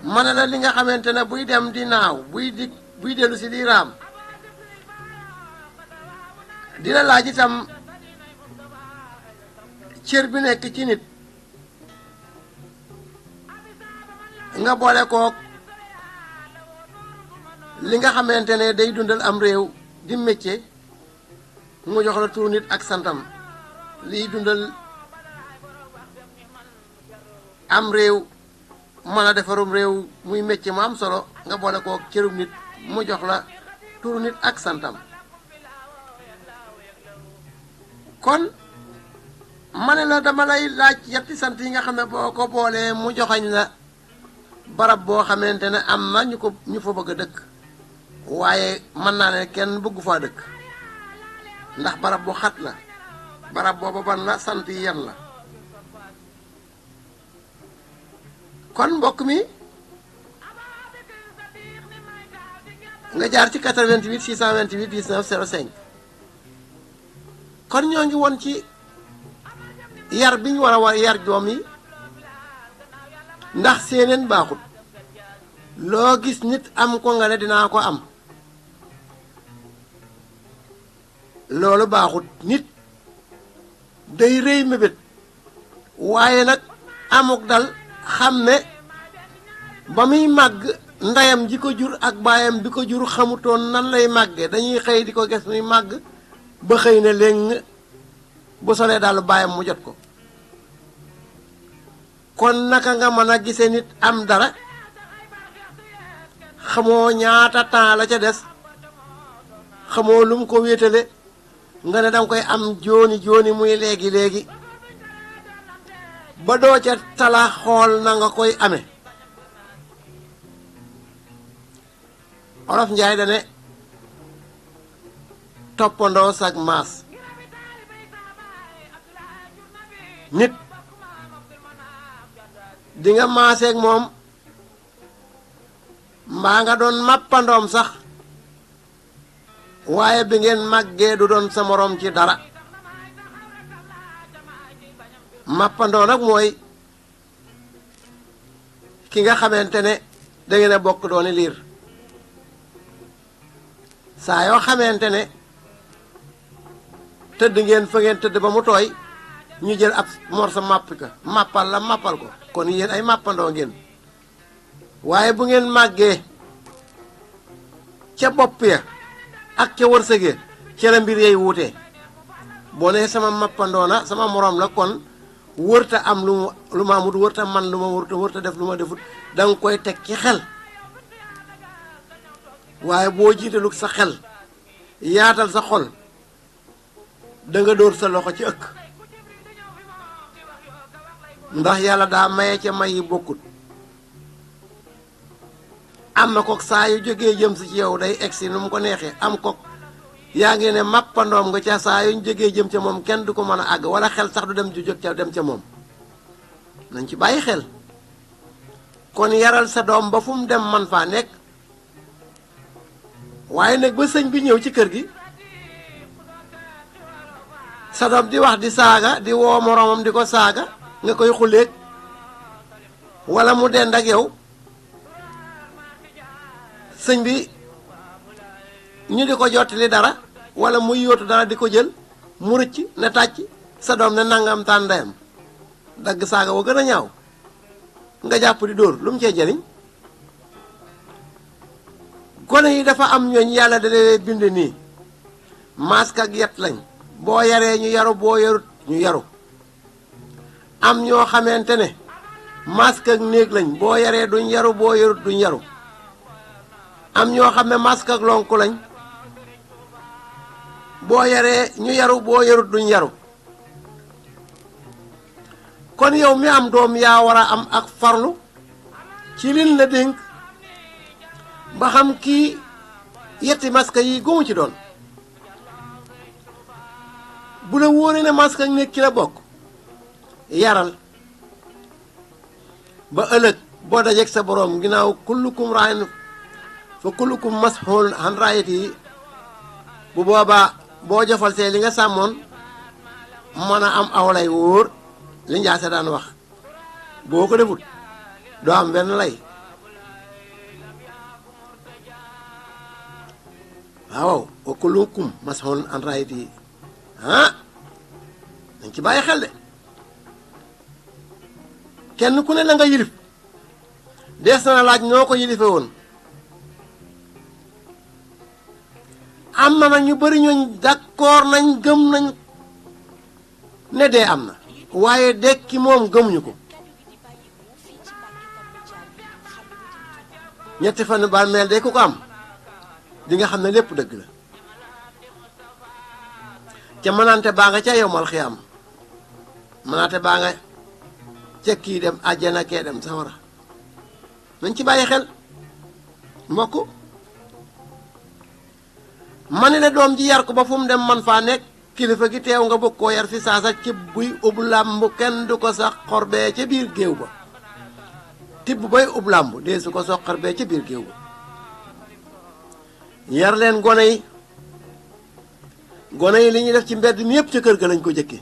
mën la li nga xamante ne buy dem di naaw buy dellu si di raam dina laaj itam cër bi nekk ci nit nga boole kook li nga xamante ne day dundal am réew di métier mu jox la turu nit ak santam liy dundal am réew mën a defarum réew muy métier mu am solo nga boole kook cërum nit mu jox la turu nit ak santam kon ma ne la dama lay laaj yetti sant yi nga xam ne boo ko boolee mu joxañ la barab boo xamante ne am na ñu fa bëgg a dëkk waaye mën naa ne kenn bëggu faa dëkk ndax barab bu xat la barab booba ban la sant yi yan la kon mbokk mi nga jaar ci 88 628 19 05 kon ñoo ngi woon ci yar bi ñu war a yar doom yi ndax seeneen baaxut loo gis nit am ko nga ne dinaa ko am loolu baaxut nit day rëy mébét waaye nag amuk dal xam ne ba muy màgg ndeyam ji ko jur ak baayam bi ko jur xamutoon nan lay màgge dañuy xëy di ko gis muy màgg ba xëy ne léegi bu solee daal baayam mu jot ko kon naka nga mën a gise nit am dara xamoo ñaata temps la ca des xamoo lu mu ko wéetale nga ne danga koy am jooni muy léegi ba doo ca tala xool na nga koy amee Olof Njaay dane toppandoo sag maas nit di nga maaseeg moom mbaa nga doon màppandoom sax waaye bi ngeen màggee du doon sa moroom ci dara. màppandoo nag mooy ki nga xamante ne da ngeen a bokk dooni liir saa yoo xamante ne tëdd ngeen fa ngeen tëdd ba mu tooy ñu jël ab morsa màpp ka màppal la màppal ko kon yéen ay màppandoo ngeen. waaye bu ngeen màggee ca bopp ya ak ca wërsëgee ca la mbir yey wuute boo nee sama màppandoo na sama moroom la kon wërta am lu ma amut wërta man lu ma wërta def lu ma defut danga koy teg ci xel. waaye boo jiitalu sa xel yaatal sa xol danga dóor sa loxo ci ëkk ndax yàlla daa maye ca may yi bokkut. am na kook saa yu jógee jëm si ci yow day egsi nu mu ko neexee am kook yaa ngi ne màppandoom nga ca saa yuñ jógee jëm ca moom kenn du ko mën a àgg wala xel sax du dem ju jóg ca dem ca moom nañ ci bàyyi xel. kon yaral sa doom ba fu mu dem man faa nekk waaye nag ba sëñ bi ñëw ci kër gi sa doom di wax di saaga di woo moroomam di ko saaga nga koy xuleeg wala mu dend ak yow sëñ bi ñu di ko jottali dara wala muy yóotu dara di ko jël mu rëcc ne tàcc sa doom ne nangam taan ndeyam dagg saaga wa gën a ñaaw nga jàpp di dóor lu mu cee jëriñ. gone yi dafa am ñooñ yàlla da leen bind nii masque ak yet lañ boo yaree ñu yaru boo yarut ñu yaru. am ñoo xamante ne masque ak néeg lañ boo yaree duñ yaru boo yarut duñ yaru. am ñoo xam ne masque ak lonku lañ boo yaree ñu yaru boo yarut duñ yaru. kon yow mi am doom yaa war a am ak farlu ci liñ la dénk ba xam kii yetti masque yi gumu ci doon. bu la wóoree ne masque ak néeg ki la bokk yaral ba ëllëg boo dajeeg sa boroom ginnaaw kullukum raayin fa kullukum mas'uulun an ra'iyyatihi bu boobaa boo jofal see li nga sàmmoon mën a am aw lay wóor li Njaase daan wax boo ko defut doo am benn lay. waaw wa kullukum mas'uulun an ra'iyyatihi dañ ci bàyyi xel de kenn ku ne la nga yilif dees na laaj noo ko yilife woon. am na nag ñu bari ñooñ d'accord nañ gëm nañ ne dee am na waaye dekki moom gëmuñu ko. ñetti fan bàmmeel de ku ko am di nga xam ne lépp dëgg la ca mënante baa nga ca yowmal xiyaam mënante baa nga ca kii dem àjjana kee dem sawara nañ ci bàyyi xel mbokk. ma ne la doom ji yar ko ba fu mu dem man faa nekk kilifa gi teew nga bëgg koo yar fi saasa ci buy ub làmb kenn du ko sax xorbee ca biir géew ba tibb bay ub làmb dee su ko sox xorbee ca biir géew ba. yar leen gone yi li ñuy def ci mbedd mi yëpp ca kër ga lañ ko jëkke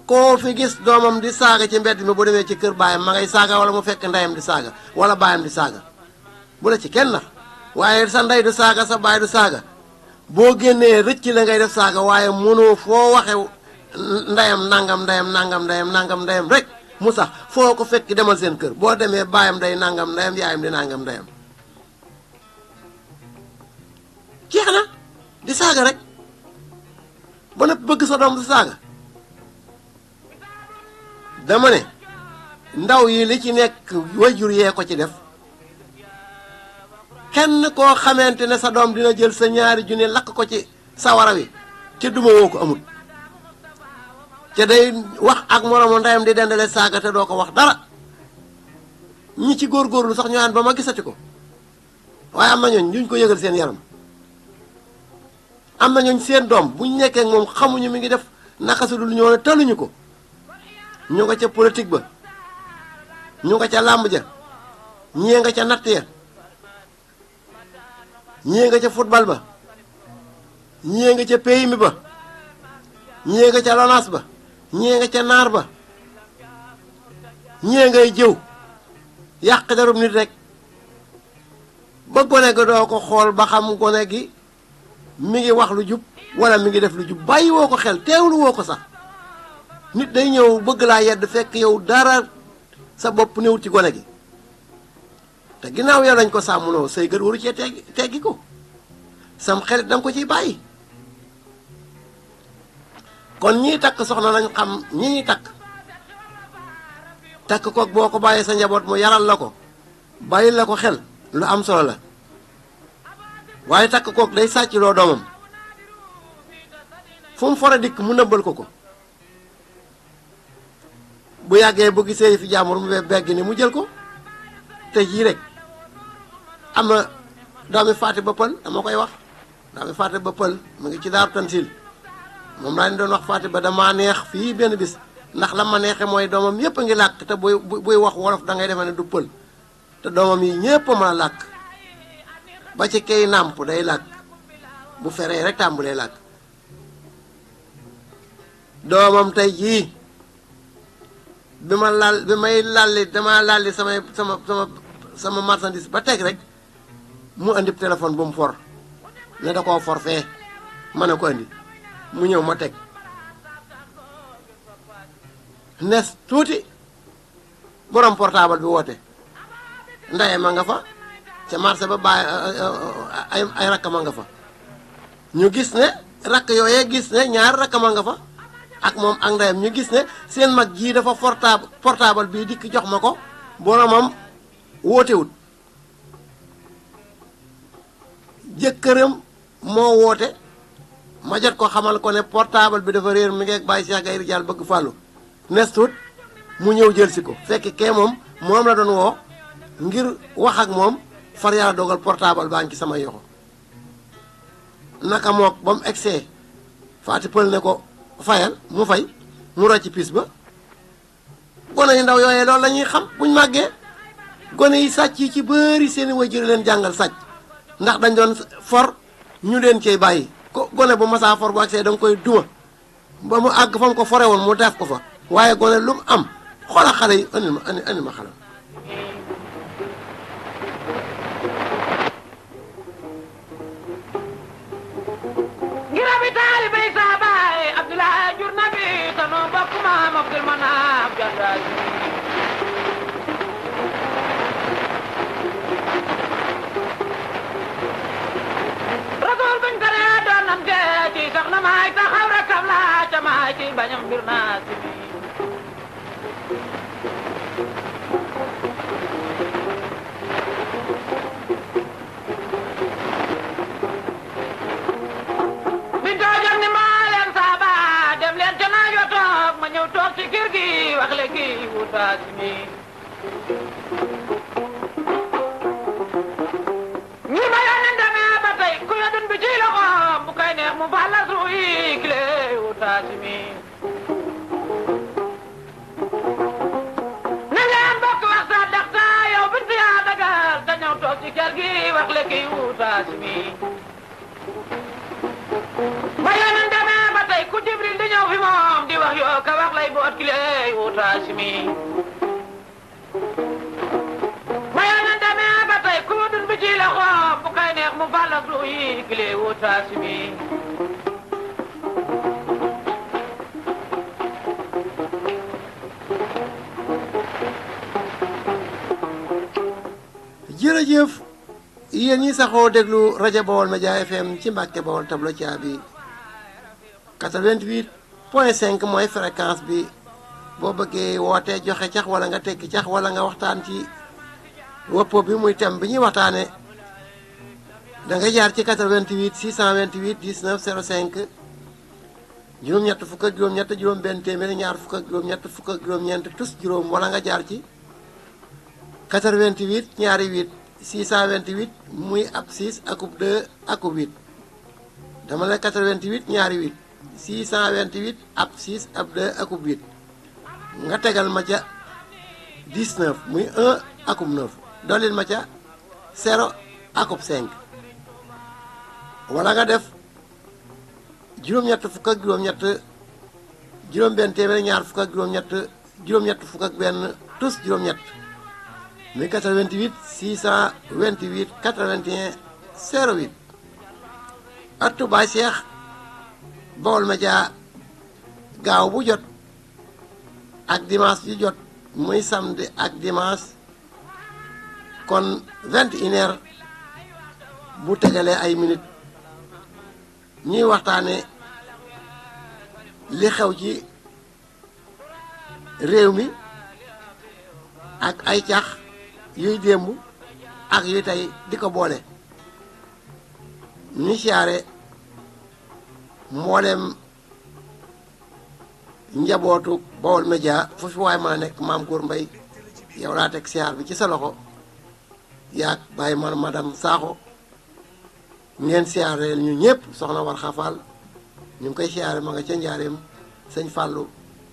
koo fi gis doomam di saaga ci mbedd mi bu demee ci kër baayam ma ngay saaga wala mu fekk ndeyam di saaga wala baayam di saaga bu la ci kenn nax waaye sa ndey du saaga sa baay du saaga boo génnee rëcc la ngay def saaga waaye mënoo foo waxe ndeyam nangam ndeyam rek mu sax foo ko fekk demal seen kër boo demee baayam day nangam ndeyam yaayam di nangam ndeyam jeex na di saaga rek ba nag bëgg sa doom di saaga. dama ne ndaw yi li ci nekk wayjur yee ko ci def kenn koo xamante ne sa doom dina jël sa ñaari junni lakk ko ci sawara wi ca duma woo ko amul ca day wax ak moroomu ndeyam di dendale saaga te doo ko wax dara ñi ci góorgóorlu sax ñu ànd ba ma gisati ko waaye am na ñooñ duñ ko yëgal seen yaram. am na ñooñ seen doom buñ nekkee moom xamuñu mi ngi def naka su dul ñoo ne tëluñu ko ñu nga ca politique ba ñu nga ca làmb ja ñii nga ca natt ya ñii nga ca football ba ñii nga ca pays mi ba ñii nga ca lonaas ba ñii nga ca naar ba ñii ngay jëw yàq darub nit rek ba gone gi doo ko xool ba xam gone gi mi ngi wax lu jub wala mi ngi def lu jub bàyyi woo ko xel teewlu woo ko sax nit day ñëw bëgg laa yedd fekk yow dara sa bopp néewut ci gone gi te ginnaaw yow lañ ko sàmmuloo say gët waru cee teggi ko sam xelit danga ko ciy bàyyi kon ñii takk soxna lañ xam ñi ñuy takk koog boo ko bàyyee sa njaboot mu yaral la ko bàyyi la ko xel lu am solo la waaye takk koog day sàcc loo doomam fu mu fore dikk mu nëbbal ko bu yàggee bu gisee fi jàmbur mu begg ni mu jël ko te jii rek am na doomi faati ba pël dama koy wax doomi faati ba pël mu ngi ci daaru tansil moom laa ni doon wax faati ba damaa neex fii benn bis ndax la ma neexe mooy doomam yépp a ngi làkk te buy wax wolof da ngay defe ne du pël te doomam yi ñépp a mën a làkk ba ci kay nàmp day làkk bu feree rek tàmbulee làkk doomam tey jii bi may lalli dama lalli sama marchandise ba teg rek mu andi téléphone bu mu for ne da koo for fee ma ne ko andi mu ñëw ma teg nes tuuti borom portable bi woote ndaye ma nga fa ca marché ba bàyyi ay rakkama nga fa ñu gis ne rakk yooyee gis ne ñaar rakkama nga fa ak moom ak ndeyam ñu gis ne seen mag jii dafa portable bii dikk jox ma ko boromam wootewut jëkkëram moo woote ma jot ko xamal ko ne portable bi dafa réer mi ngi ak bàyyi Cheikh Gaye Rijaal bëgg fàllu nestut mu ñëw jël si ko fekk kee moom la doon woo ngir wax ak moom far yàlla dogal portable baa ngi ci sama yoxo naka mook ba mu egsee faati pël ne ko fayal mu fay mu rocc piis ba gone yu ndaw yooyee loolu la ñuy xam buñ màggee gone yi sàcc yi ci bëri seeni waajur leen jàngal sàcc ndax dañ doon for ñu leen cey bàyyi ko gone bu masaa for bu agsee da nga koy duma ba mu àgg fa mu ko fore woon mu def ko fa waaye gone lu mu am xoola xale yi andil ma xale girabi taalibe saa baay Abdoulaye jur na bi tanoo bokk maam Abdul Manaaf jandaay rasul bañ ko nee doon nan gee ci soxna maay taxaw rakam la ca maay ci bañam mbir naa si wax léegi wutaas mi ñi ma yónnee demee ba tey ku yónnee bi ci loxoom bu koy neex mu bala suuy kile wutaas mi na leen bokk wax sa daxta yow bint yaa dagal te ñëw toog ci kër gi wax léegi wutaas mi ba yónnee demee ba tey ku Jibril di ñëw fi moom di wax yoo ka wax lay boot kile wutaas mi ba yónnee demee ba tey ku dun bi ci loxoom bu koy neex mu balak lu yi kile wutaas mi jërëjëf yéen ñi saxoo déglu rajo Bawol Média FM ci Mbàkke Bawol tablo caabi 88.5 mooy fréquence bi boo bëggee wootee joxe cax wala nga tekki cax wala nga waxtaan ci woppo bi muy thème bi ñuy waxtaane da nga jaar ci 88 628 19 05 juróom-ñett fukk ak juróom-ñett juróom benn téeméer ñaar fukk ak juróom-ñett fukk ak juróom-ñeent tus juróom wala nga jaar ci 88 ñaari 8 628 muy ab 6 akub 2 akub 8 dama la 88 ñaari 8 628 ab 6 ab 2 akub 8 nga tegal ma ca 19 muy 1 akub 9 dollil ma ca 0 akub 5 wala nga def juróom-ñett fukk ak juróom-ñett juróom-benn téeméer ñaar fukk ak juróom-ñett juróom-ñett fukk ak benn tous juróom-ñett muy 88 628 81 08 attu Baay Seex Baol Média gaaw bu jot ak dimanche ju jot muy samedi ak dimanche kon 21h bu tegalee ay minutes ñuy waxtaane li xew ci réew mi ak ay cax yuy démb ak yuy tey di ko boole ñu siyaare mboolem njabootu Baol Média fu fi waay mën a nekk maam Góor Mbay yow laa teg siyaar bi ci sa loxo yaag bàyyi man madame Sakho ngeen siyaareel ñu ñëpp soxna war xafaal ñu ngi koy siyaare ma nga ca njaareem sëñ Fàllu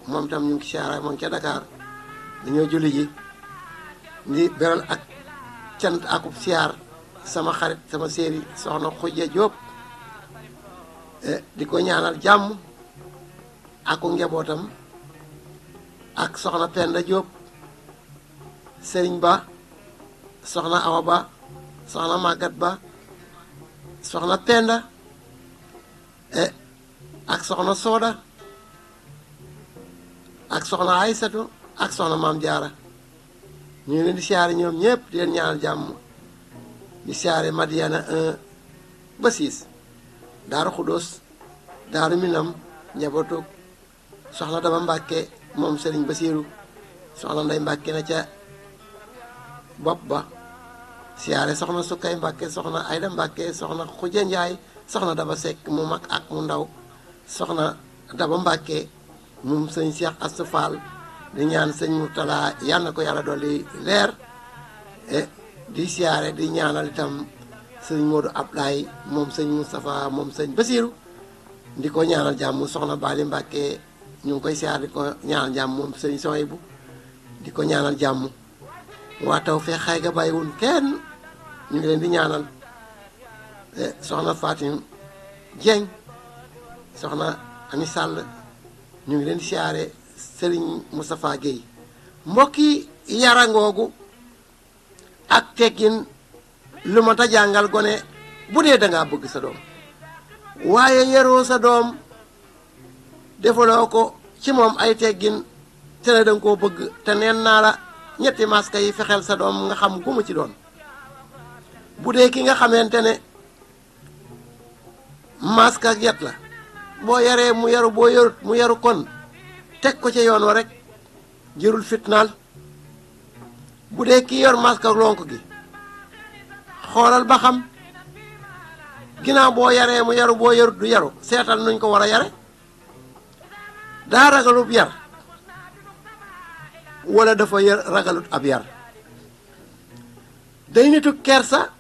moom tam ñu ngi siyaare ma nga ca Dakar dañoo julli ji di beral ak cant akub siyaar sama xarit sama séeri soxna Xujja Jóob di ko ñaanal jàmm aku njabootam ak soxna Penda Jóob sëriñ Ba soxna Awa Ba soxna Màggat Ba soxna Penda ak soxna Sooda ak soxna Aysatu ak soxna Maam Jaara ñu ngi leen di siyaare ñoom ñëpp di leen ñaanal jàmm di siyaare Madiana 1 ba 6 Daaru Xudóos Daaru Minam njabootu soxna Daba Mbàkke moom Sëriñ Basiiru soxna Ndey Mbàkke na ca bopp ba siyaare soxna Sukkay Mbàkke soxna Ayda Mbàkke soxna Xuja Njaay soxna Daba Sekk mu mag ak mu ndaw soxna Daba Mbàkke moom sëñ Cheikh Astou Fall di ñaan sëñ Murtala yal na ko yàlla dolli leer di siyaare di ñaanal itam sëñ Modou Ablaye moom sëñ Moustapha moom sëñ Basiiru di ko ñaanal jàmm soxna Bali Mbàkke ñu ngi koy siyaare di ko ñaanal jàmm moom sëñ Sohaybu di ko ñaanal jàmm waa taw fee xay ga bàyyiwun kenn ñu ngi leen di ñaanal soxna Fatim Dieng soxna Ami Sall ñu ngi leen di siyaare Serigne Moustapha Guèye mbokki yarangoogu ak teggin lu ma ta jàngal gone bu dee dangaa bëgg sa doom waaye yaroo sa doom defaloo ko ci moom ay teggin te ne danga koo bëgg te neen naa la ñetti maska yi fexeel sa doom nga xam gu mu ci doon bu dee ki nga xamante ne maska yet la boo yaree mu yaru boo yarut mu yaru kon teg ko ca yoon wa rek jërul fitnaal bu dee ki yor maska lonk gi xoolal ba xam ginnaaw boo yaree mu yaru boo yarut du yaru seetal nuñ ko war a yare daa ragalub yar wala dafa ragalut ab yar day nitu kersa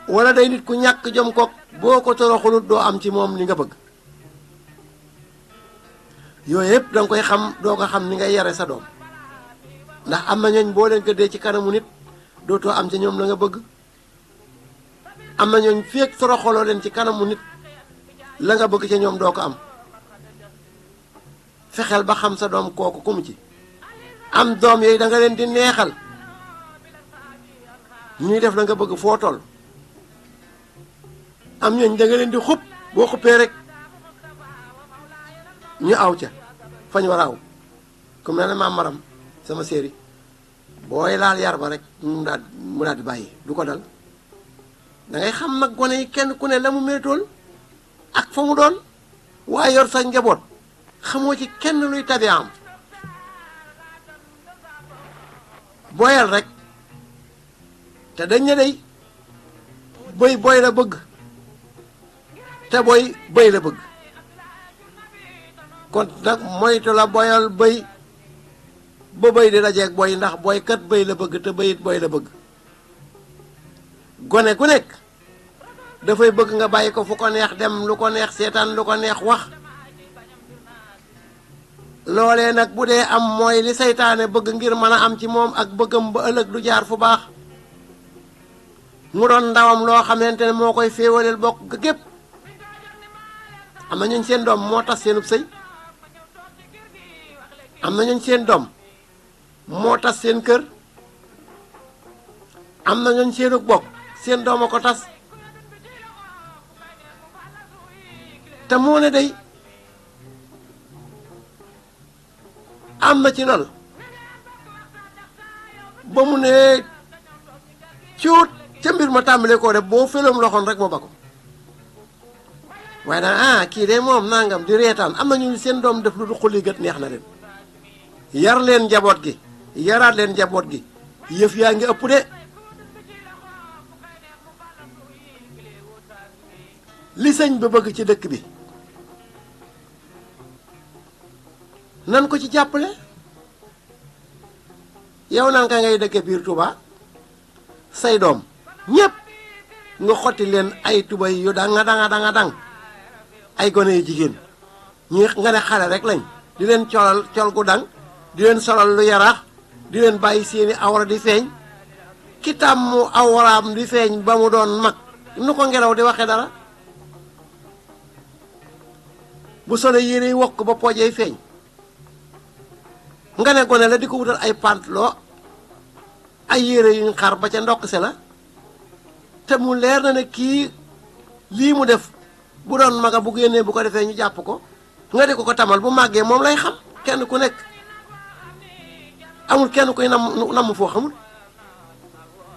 wala day nit ku ñàkk jom kook boo ko toroxulut doo am ci moom li nga bëgg yooyu yëpp danga koy xam doo ko xam ni ngay yare sa doom ndax am na ñooñ boo leen gëddee ci kanamu nit dootoo am ci ñoom la nga bëgg am na ñooñ feek toroxaloo leen ci kanamu nit la nga bëgg ca ñoom doo ko am fexeel ba xam sa doom kooku ku mu ci am doom yooyu da nga leen di neexal ñuy def la nga bëgg foo toll am ñooñ da nga leen di xub boo xuppee rek ñu aw ca fañ war a aw ku mel ne maam Maram sama séeri booy laal yar ba rek mu daal di bàyyi du ko dal da ngay xam nag gone yi kenn ku ne la mu métool ak fa mu doon waaye yor sa njaboot xamoo ci kenn luy tabiam boyal rek te dañ ne day bëy boy la bëgg te boy bëy la bëgg kon nag moytu la boyal bëy ba bëy di dajeeg boy ndax boy kat bëy la bëgg te bëyit boy la bëgg gone ku nekk dafay bëgg nga bàyyi ko fu ko neex dem lu ko neex seetaan lu ko neex wax loolee nag bu dee am mooy li seytaane bëgg ngir mën a am ci moom ak bëggam ba ëllëg du jaar fu baax mu doon ndawam loo xamante ne moo koy féewaleel bokk gépp am na ñooñ seen doom moo tas seenub sëy am na ñooñ seen doom moo tas seen kër am na ñooñ seenu bokk seen doom a ko tas te moo ne day am na ci lool ba mu ne cuut ca mbir ma tàmbalee koo def boo feloom loxoon rek moo ba ko waaye daan kii de moom nangam di reetaan am na ñu seen doom def lu du xulli gët neex na leen yar leen njaboot gi yaraat leen njaboot gi yëf yaa ngi ëpp de li sëñ ba bëgg ci dëkk bi nan ko ci jàppale yow naan ka ngay dëkke biir Touba say doom ñépp nga xotti leen ay tubay yu dang ay gone yu jigéen ñi nga ne xale rek lañ di leen colal col gu dang di leen solal lu yaraax di leen bàyyi seeni awra di feeñ ki tàmmu awraam di feeñ ba mu doon mag nu ko ngelaw di waxe dara bu sole yére yi wokk ba poojey feeñ nga ne gone la di ko wutal ay pantalon ay yére yuñ xar ba ca ndokk se la te mu leer na ne kii lii mu def bu doon maga bu génnee bu ko defee ñu jàpp ko nga di ko tamal bu màggee moom lay xam kenn ku nekk amul kenn koy namm foo xamul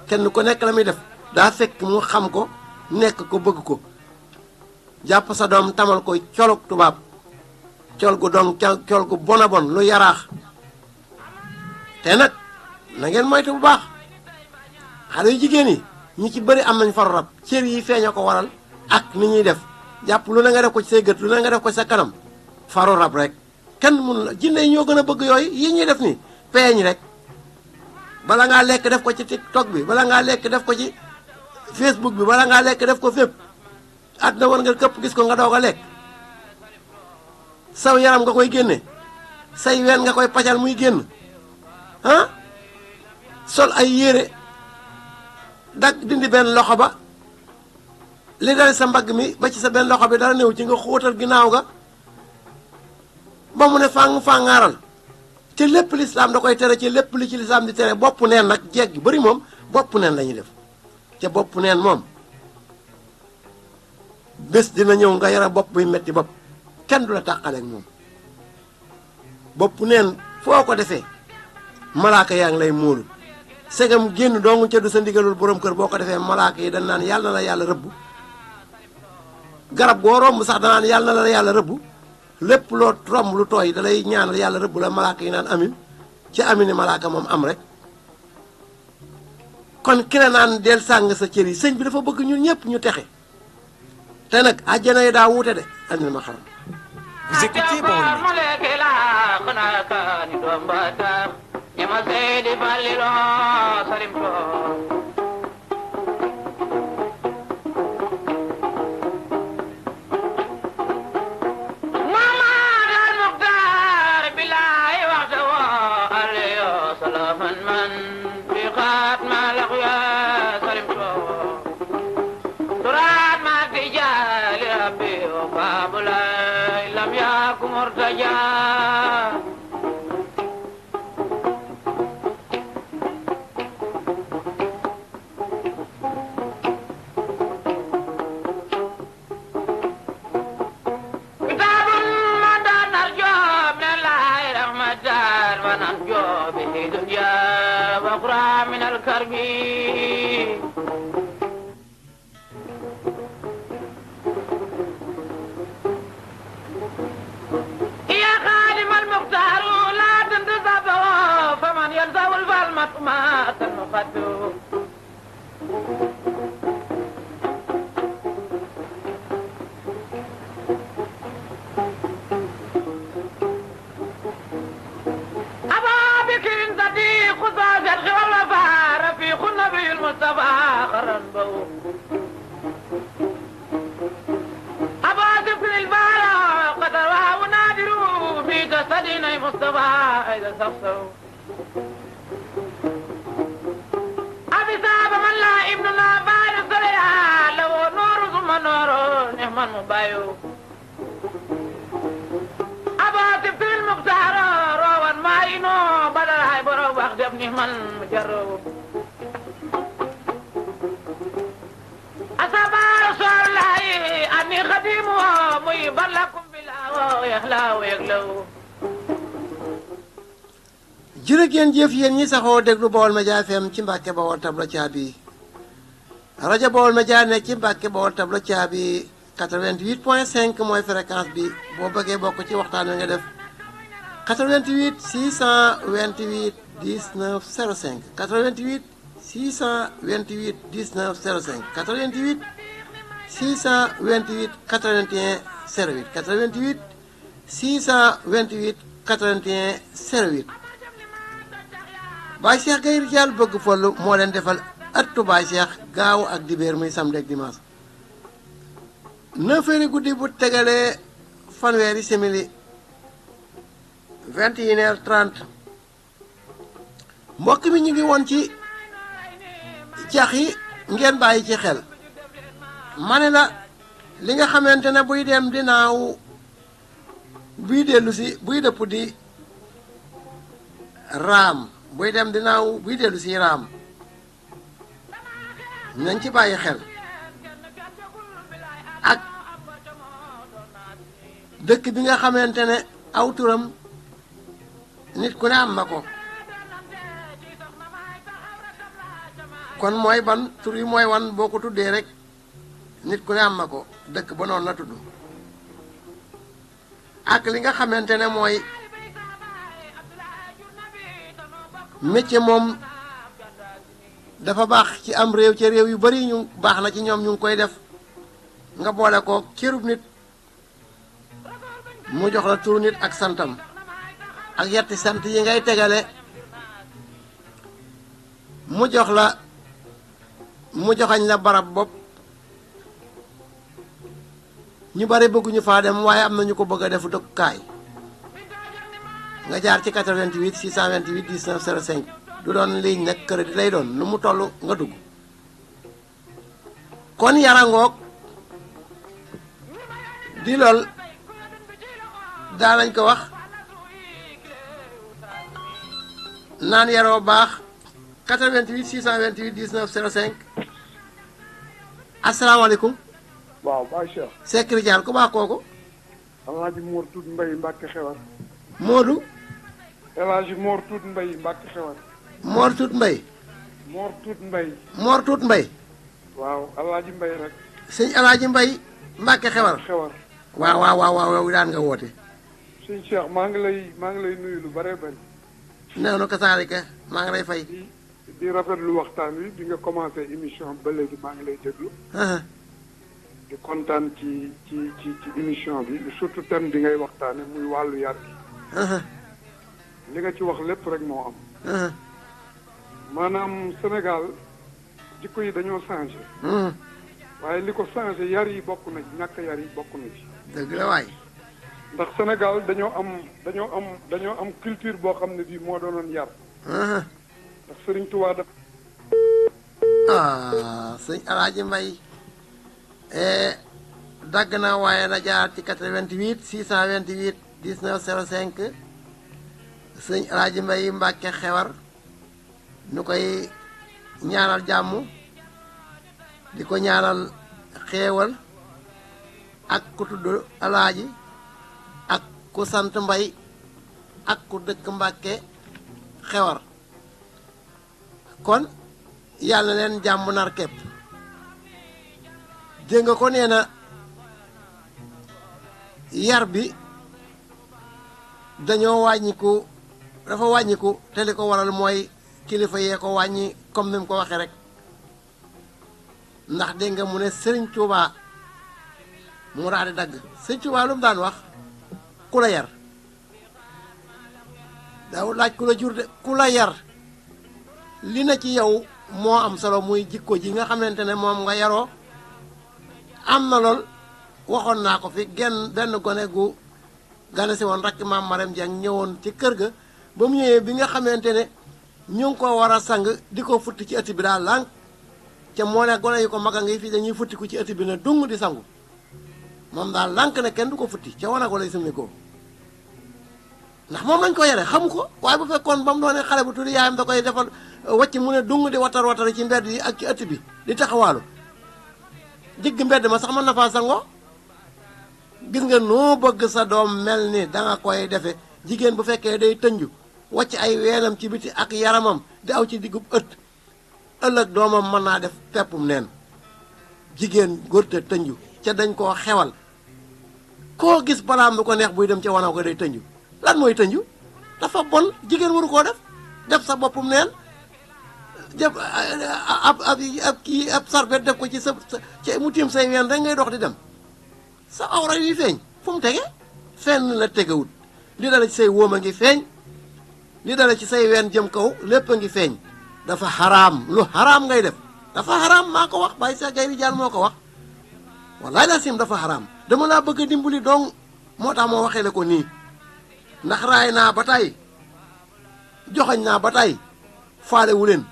kenn ku nekk la muy def daa fekk mu xam ko nekk ko bëgg ko jàpp sa doom tamal ko colug tubaab col gu dong col gu bona bon lu yaraax te nag na ngeen moytu bu baax xale yu jigéen yi ñi ci bëri am nañ faru rab cër yi feeña ko waral ak ni ñuy def jàpp lu ne nga def ko ci say gët lu ne nga def ko ci sa kanam faru rab rek kenn mun la jinne yi ñoo gën a bëgg yooyu yi ñuy def ni peeñ rek bala ngaa lekk def ko ci TikTok bi bala ngaa lekk def ko ci Facebook bi bala ngaa lekk def ko fépp àdduna war nga këpp gis ko nga doog a lekk saw yaram nga koy génne say ween nga koy pacal muy génn sol ay yére dag dindi benn loxo ba li dal sa mbagg mi ba ci sa benn loxo bi dara néew ci nga xóotal ginnaaw ga ba mu ne fàngaaral ci lépp lislaam da koy tere ci lépp li ci lislaam di tere bopp neen nag jeeg gi bari moom bopp neen la ñuy def ca bopp neen moom bés dina ñëw nga yara bopp buy metti bopp kenn du la tàqaleeg moom bopp neen foo ko defee malaaka yaa ngi lay móolu segam génn doongu ca du sa ndigalul borom kër boo ko defee malaaka yi dañ naan yàlla na la yàlla rëbb garab goo romb sax danaan yàlla na la yàlla rëbb lépp loo romb lu tooy da lay ñaanal yàlla rëbb la malaaka yi naan amin ci amini malaaka moom am rek kon ki ne naan del sàng sa cër yi sëñ bi dafa bëgg ñun ñëpp ñu texe te nag àjjana yi daa wuute de andil ma xaram Vous écoutez Baol ni man jaro asaba rasulullahi ani khadimu muy balakum bilaw yahlaw yaglaw jërë ngeen jëf yéen ñi saxoo déglu Baol Média FM ci Mbàkke Bawol tabla caabi rajo Baol Média nekk ci Mbàkke Bawol tabla caabi 88.5 mooy fréquence bi boo bëggee bokk ci waxtaan wi nga def 88 628 19 05 88 628 19 05 88 628 81 08 88 628 81 08 Baye Cheikh Gaye Rijaal bëgg follu moo leen defal ëttu Baye Cheikh gaaw ak dibéer muy samedi ak dimanche 9h guddi bu tegalee fanweeri simili 21h30 mbokk mi ñu ngi woon ci cax yi ngeen bàyyi ci xel ma ne la li nga xamante ne buy dem di naaw buy dellu si buy dëpp di raam buy dem di naaw buy dellu si raam nañ ci bàyyi xel ak dëkk bi nga xamante ne aw turam nit ku ne am na ko kon mooy ban tur yi mooy wan boo ko tuddee rek nit ku ne am na ko dëkk ba noonu la tudd ak li nga xamante ne mooy métier moom dafa baax ci am réew ci réew yu bari ñu baax na ci ñoom ñu ngi koy def nga boole ko cërub nit mu jox la turu nit ak santam ak yetti sant yi ngay tegale mu joxañ la barab bopp ñu bari bëgguñu faa dem waaye am na ñu ko bëgg a defu dëkkukaay nga jaar ci 88 628 19 05 du doon ligne nag crédit lay doon nu mu toll nga dugg kon yarangoog di lool daanañ ko wax naan yaroo baax 88 628 19 05 asalaamaaleykum. waaw Baye Cheikh. Seck Rijaal ku baax kooku. El Hadj Mor Tuut Mbay Mbàkke Xewar. Moodu. El Hadj Mor Tuut Mbay Mbàkke Xewar. Mor Tuut Mbay. Mor Tuut Mbay. Mor Tuut Mbay. waaw El Hadj Mbay rek. sëñ El Hadj Mbay Mbàkke Xewar. Xewar. waaw daan nga woote. sëñ Cheikh maa ngi lay nuyu lu bare bari. nee na kasaalika maa ngi lay fay. di rafetlu waxtaan wi bi nga commencé émission ba léegi maa ngi lay déglu. di kontaan ci émission bi surtout thème bi ngay waxtaane muy wàllu yar gi. li nga ci wax lépp rek moo am. maanaam Sénégal jikko yi dañoo changé. waaye li ko changé yar yi bokk na ci ñàkk yar yi bokk na ci. dëgg la waay. ndax Sénégal dañoo am culture boo xam ne bii moo doonoon yar. ndax Sëriñ Tuubaa daf. sëñ Alaaji Mbay dagg na waaye na jaar ci 88 628 19 05 sëñ Alaaji Mbay Mbàkke Xewar nu koy ñaanal jàmm di ko ñaanal xéewal ak ku tudd Alaaji ak ku sant Mbay ak ku dëkk Mbàkke Xewar kon yàlla leen jàmm nar képp dégg nga ko nee na yar bi dañoo wàññiku dafa wàññiku te li ko waral mooy kilifa yee ko wàññi comme ni mu ko waxee rek ndax dégg nga mu ne Sëriñ Tuubaa mu daal di dagg Sëriñ Tuubaa lu mu daan wax ku la yar daaw laaj ku la jur de ku la yar li na ci yow moo am solo muy jikko ji nga xamante ne moom nga yaroo am na lool waxoon naa ko fi benn gone gu gane si woon rakk maam Marème Dieng ñëwoon ci kër ga ba mu ñëwee bi nga xamante ne ñu ngi ko war a sang di ko futti ci ëtt bi daal lànk ca moo ne gone yi ko mag a ngi fii dañuy futti ko ci ëtt bi ne dung di sangu moom daal lànk ne kenn du ko futti ca wana ko lay summi ko ndax moom lañ ko yare xamu ko waaye bu fekkoon ba mu doonee xale bu tuuti yaayam da koy defal wàcc mu ne dung di watar ci mbedd yi ak ci ëtt bi di taxawaalu jigg mbedd ma sax mën na faa sangoo gis nga noo bëgg sa doom mel ni danga koy defe jigéen bu fekkee day tënju wàcc ay weenam ci biti ak yaramam di aw ci diggub ëtt ëllëg doomam mën naa def peppum neen jigéen góorte tënju ca dañ koo xewal koo gis balaam du ko neex buy dem ca wanaw ko day tënju lan mooy tënju dafa bon jigéen waru koo def sa boppum neen def ab sarbet def ko ci sa mu tiim say ween rek ngay dox di dem sa awra yuy feeñ fu mu tege fenn la tegewut li dala ci say wóom a ngi feeñ li dala ci say ween jëm kaw lépp a ngi feeñ dafa xaraam lu xaraam ngay def dafa xaraam maa ko wax bàyyi sa gay ri jaan moo ko wax wallaay la sim dafa xaraam dama laa bëgg a dimbali dong moo tax moo waxee la ko nii ndax raay naa ba tey joxañ naa ba tey faale wu leen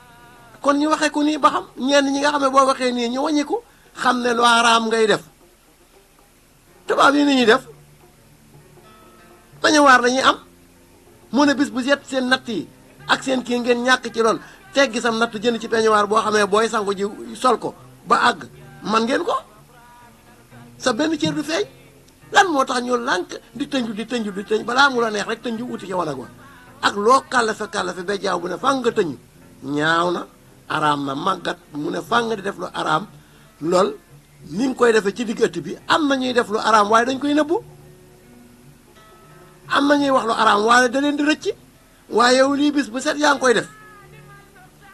kon ñu waxee ko nii ba xam ñenn ñi nga xam ne boo waxee nii ñu wàññiku xam ne lu xaraam ngay def tubaab yi ni ñuy def peñuwaar la ñuy am mu ne bis bu set seen natt yi ak seen kii ngeen ñàkk ci lool teggi sam natt jënd ci peñuwaar boo xamee booy sangu ji sol ko ba àgg man ngeen ko sa benn cër du feeñ lan moo tax ñu lànk di tënju balaa mu la neex rek tënju uti ci wanag wa ak loo kàllafe ba jaaw bu ne fàng nga tënju ñaaw na araam na màggat mu ne fàng di def lu araam lool ni nga koy defee ci digg ëtt bi am na ñuy def lu araam waaye dañ koy nëbbu am na ñuy wax lu araam waaye da leen di rëcc waaye yow lii bis bu set yaa ngi koy def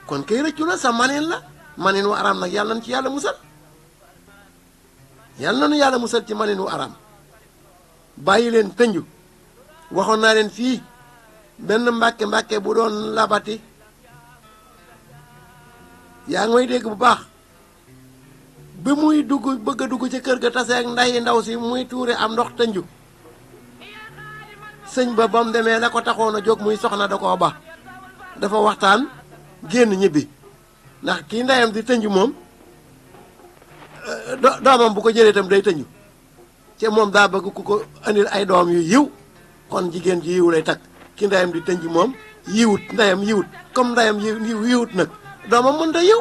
kon kay rëccu la sa manin la manin wu araam nag yàlla na ci yàlla musal yàlla na nu yàlla musal ci manin wu araam bàyyi leen tënju waxoon naa leen fii benn mbàkke bu doon labati yaa ngi may dégg bu baax bi muy bëgg a dugg ci kër ga tase ak nday ndaw si muy tuure am ndox tënju sëñ ba mu demee la ko taxoon a jóg muy soxna da koo ba dafa waxtaan génn ñibbi ndax kii ndeyam di tënju moom doomam bu ko jëlee itam day tënju ci moom daa bëgg ku ko andil ay doom yu yiw kon jigéen ji yiw lay takk ki ndeyam di tënju moom yiwut ndeyam yiwut comme ndeyam yiwut nag doomam mën ta yiw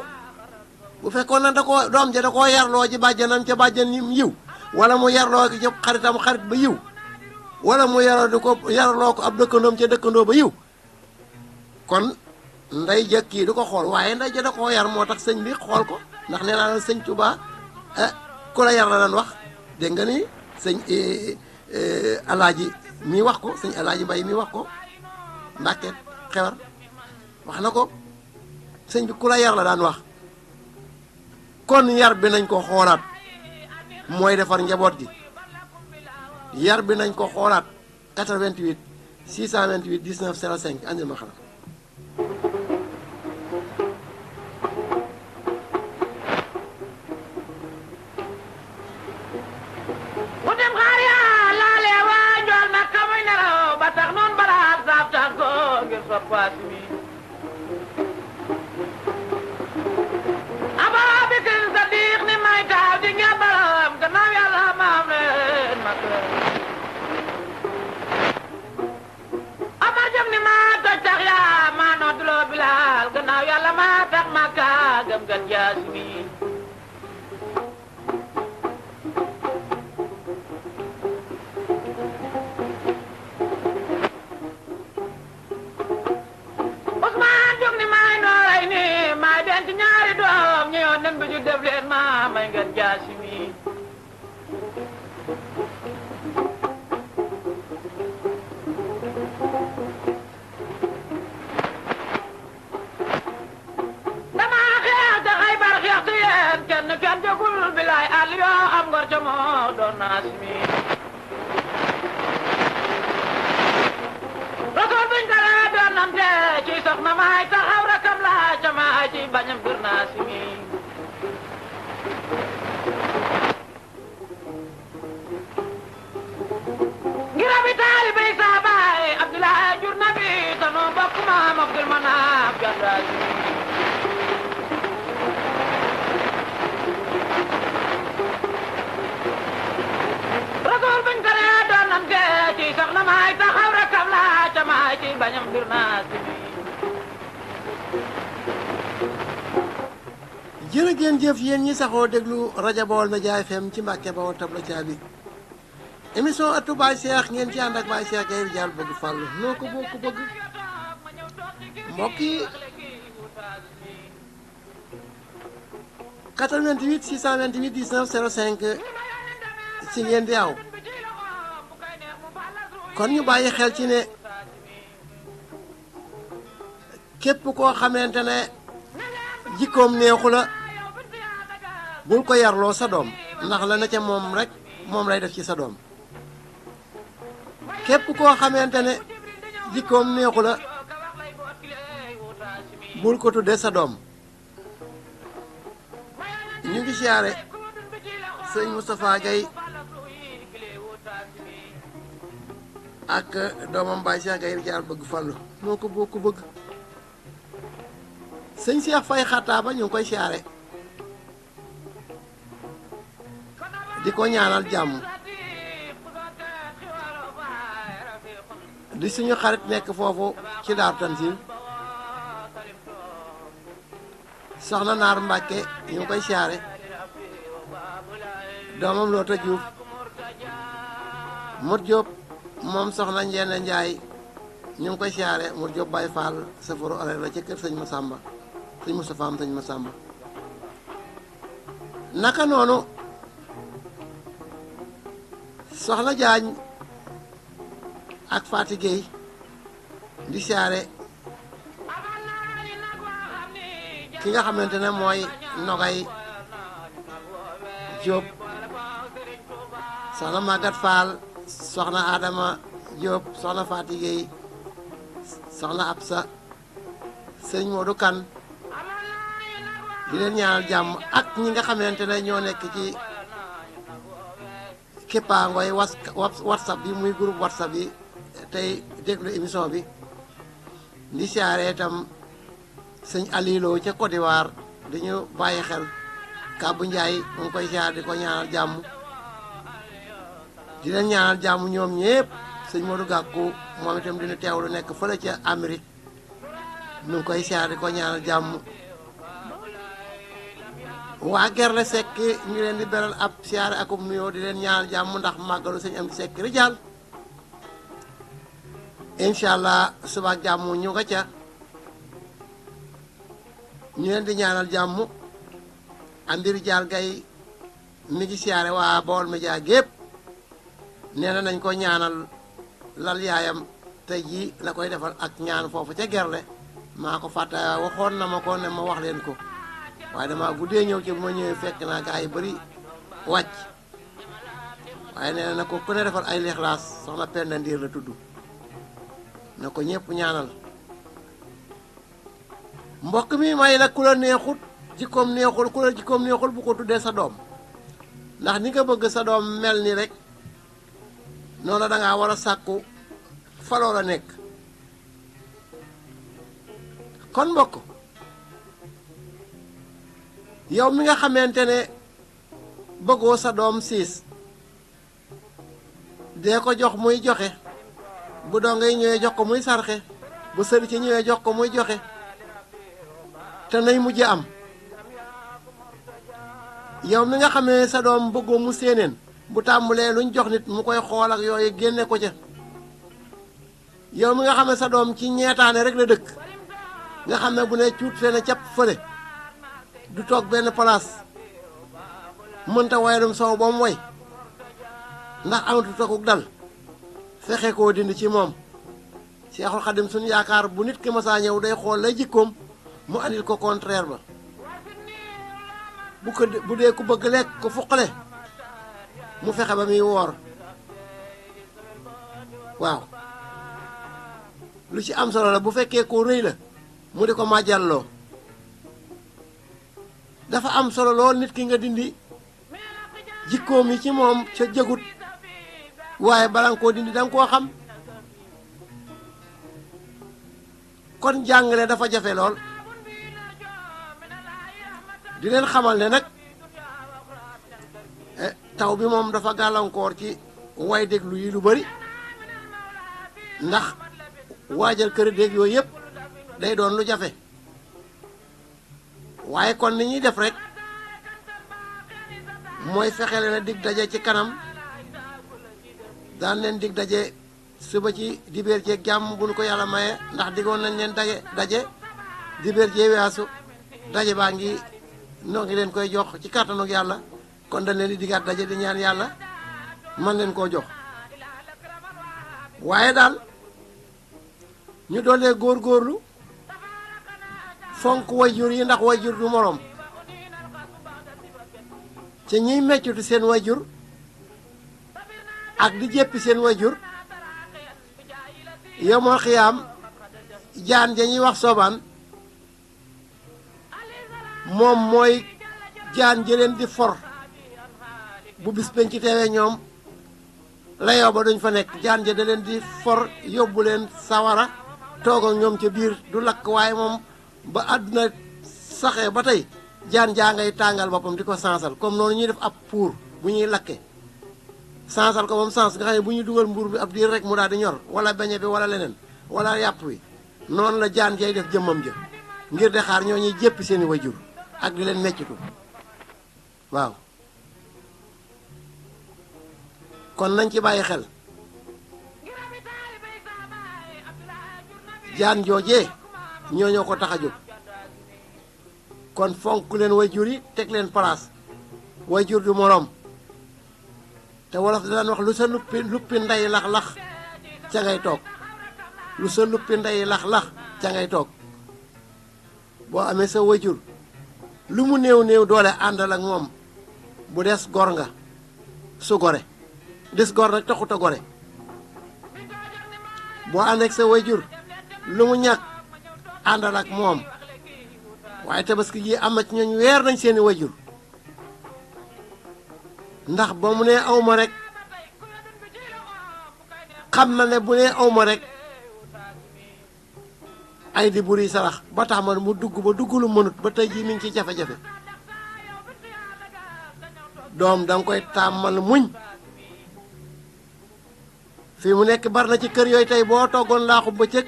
bu fekkoon na da ko doom ja da koo yarloo ci bàjjanam ca bàjjan yiw wala mu yarloo ci xaritam xarit ba yiw wala mu yarloo ko ab dëkkandoom ca dëkkandoo ba yiw kon nday ja kii du ko xool waaye nday ja da koo yar moo tax sëñ bi xool ko ndax nee naa la sëñ Tuubaa ku la yar la daan wax dégg nga ni sëñ alaaji mi wax ko sëñ alaaji Mbay mi wax ko Mbàkke Xewar wax na ko sëñ bi ku la yar la daan wax kon yar bi nañ ko xoolaat mooy defar njaboot gi yar bi nañ ko xoolaat 88 628 19 05 andil ma xalaat mu dem xaar yaa laale waa njool nag ka muy nelaw ba tax noonu balaa saaf tax ko ngir soppaas mi Abubakar Sadiq ni may taaw di ngebalam gannaaw yàlla maam leen mag Amar Jam ni maa toj tax yaa maa nodduloo Bilaal gannaaw yàlla maa tax Makka gëm gan jaasi mi bi ñu def leen ma may ngeen jaasi mi dama xeex te Xaybar xeex te yéen kenn jógul bilaay àll yoo am ngor ca moo doon naasi mi rasool buñ dara doon nante ci soxna maay taxaw rakam la ca maay ci bañam bir naasi mi ngirabi taalibe sa baay Abdoulaye jur na bi tanu bokk maam Abdul Manaaf jandaasi rasul buñ ko doonante ci soxna maay taxaw rakam la gaañam dir naa si mi jërë ngeen jëf yéen ñi saxoo déglu rajo Baol Média FM ci Mbàkke Bawol tabla caabi émission ëttu Baye Cheikh ngeen ci ànd ak Baye Cheikh Gaye Rijaal bëgg fàllu noo ko bokk bëgg mbokk yi 88 628 19 05 ci ngeen di aw kon ñu bàyyi xel ci ne képp koo xamante ne jikkoom neexu la bul ko yarloo sa doom ndax la na ca moom rek moom lay def ci sa doom képp koo xamante ne jikkoom neexu la bul ko tudde sa doom ñu ngi siyaare sëñ Moustapha Gaye ak doomam Baye Cheikh Gaye Rijaal bëgg fàllu moo ko bokk bëgg sëñ Cheikh Faye Xattaaba ñu ngi koy siyaare di ko ñaanal jàmm di suñu xarit nekk foofu ci Daaru Tanzil soxna Naar Mbàkke ñu ngi koy siyaare doomam Loota Juuf Mut Jóob moom soxna Njeene Njaay ñu ngi koy siyaare Mut Jóob Baay Faal safaru horaire la ci kër sëñ Masamba sëñ Moustapha am sëñ Masamba naka noonu soxna Jaañ ak Faati Géey di siyaare ki nga xamante ne mooy Nogay Jóob soxna Magat Faal soxna Adama Jóob soxna Faati Géey soxna Absa sëñ Moodu Kan di leen ñaanal jàmm ak ñi nga xamante ne ñoo nekk ci képpaangooy whatsapp bi muy groupe whatsapp bi tey déglu émission bi di siyaare itam sëñ Alilo ca Côte d'Ivoire di ñu bàyyi xel Kàbbu Njaay mu ngi koy siyaare di ko ñaanal jàmm di leen ñaanal jàmm ñoom ñëpp sëñ Modou Gàkku moom itam dina teewlu nekk fële ca Amérique mu ngi koy siyaare di ko ñaanal jàmm waa Gerle Seck ñu leen di beral ab siyaare akum nuyoo di leen ñaanal jàmm ndax màggalu sëñ Amdi Seck Rijaal incha allah suba ak jàmm ñu nga ca ñu leen di ñaanal jàmm Amdi Rijaal Gay mi ngi siyaare waa Baol Média gépp nee na nañ ko ñaanal lal yaayam tey jii la koy defal ak ñaan foofu ca Gerle maa ko fàtte waxoon na ma ko ne ma wax leen ko waaye dama guddee ñëw ci bu ma ñëwee fekk naa gaa yi bari wàcc waaye nee na ko ku ne defal ay lixlaas soxna Penda Ndiir la tudd na ko ñëpp ñaanal mbokk mi may nag ku la neexut jikkoom neexul ku la jikkoom neexul bu ko tuddee sa doom ndax ni nga bëgg sa doom mel ni rek noonu dangaa war a sàkku faloo la nekk kon mbokk yow mi nga xamante ne bëggoo sa doom siis dee ko jox muy joxe bu doo ngay ñëwee jox ko muy sarxe bu sëri ci ñëwee jox ko muy joxe te nay mujj am yow mi nga xamee sa doom bëggoo mu séeneen bu tàmbulee luñ jox nit mu koy xool ak yooyu génne ko ca yow mi nga xam ne sa doom ci ñeetaane rek la dëkk nga xam ne bu ne cuut fene capp fële du toog benn place mënta waylum sow ba mu way ndax amatu tooguk dal fexe koo dindi ci moom Seexul Xadim suñu yaakaar bu nit ki masaa ñëw day xool lay jikkoom mu andil ko contraire ba bu dee ku bëgg lekk ko fuqale mu fexe ba muy woor waaw lu ci am solo la bu fekkee ko rëy la mu di ko màjjalloo dafa am solo lool nit ki nga dindi jikkoom yi ci moom ca jëgut waaye bala nga koo dindi danga koo xam kon jàngale dafa jafe lool di leen xamal ne nag taw bi moom dafa gàllankoor ci way déglu yi lu bari ndax waajal kër déeg yooyu yëpp day doon lu jafe waaye kon ni ñuy def rek mooy fexe leen a dig daje ci kanam daan leen dig daje suba ci dibéer jeeg jàmm bu nu ko yàlla maye ndax digoon nañ leen daje dibéer jee weesu daje baa ngi noo ngi leen koy jox ci kàttanu yàlla kon dañ leen di digaat daje di ñaan yàlla man leen koo jox waaye daal ñu doolee góorgóorlu fonk wayjur yi ndax wayjur du moroom ci ñiy meccutu seen wayjur ak di jéppi seen wayjur yomal xiyaam jaan ja ñuy wax soobaan moom mooy jaan jëleen di for bu bis penc ci teewee ñoom layoo ba duñ fa nekk jaan ja da leen di for yóbbu leen sawara toog ak ñoom ca biir du lakk waaye moom ba àdduna saxee ba tey jaan jaa ngay tàngal boppam di ko sansal comme noonu ñuy def ab pour bu ñuy lakke sansal ko moom sans nga xam ne bu ñuy dugal mbuur bi ab diir rek mu daal di ñor wala beñe bi wala leneen wala yàpp wi noonu la jaan jay def jëmmam ja ngir de xaar ñoo ñuy jéppi seeni wayjur ak di leen meccitu waaw kon nañ ci bàyyi xel jaan joojee ñoo ko tax a jóg kon fonk leen wayjur yi teg leen place wayjur du moroom te wolof da daan wax lu sa luppi ndey lax-lax ca ngay toog lu sa luppi ndey lax-lax ca ngay toog boo amee sa wayjur lu mu néew doole àndal ak moom bu des gor nga su gore des gor nag taxut a gore boo ànd ak sa wayjur lu mu ñàkk àndal ak moom waaye tabaski ji am na ci ñooñ weer nañ seeni wayjur ndax ba mu nee awma rek xam na ne bu nee awma rek ay di buri sarax ba tax ma mu dugg ba dugg lu mënut ba tey jii mi ngi ci jafe-jafe doom danga koy tàmmal muñ fii mu nekk bar na ci kër yooyu tey boo toggoon laaxu bëccëg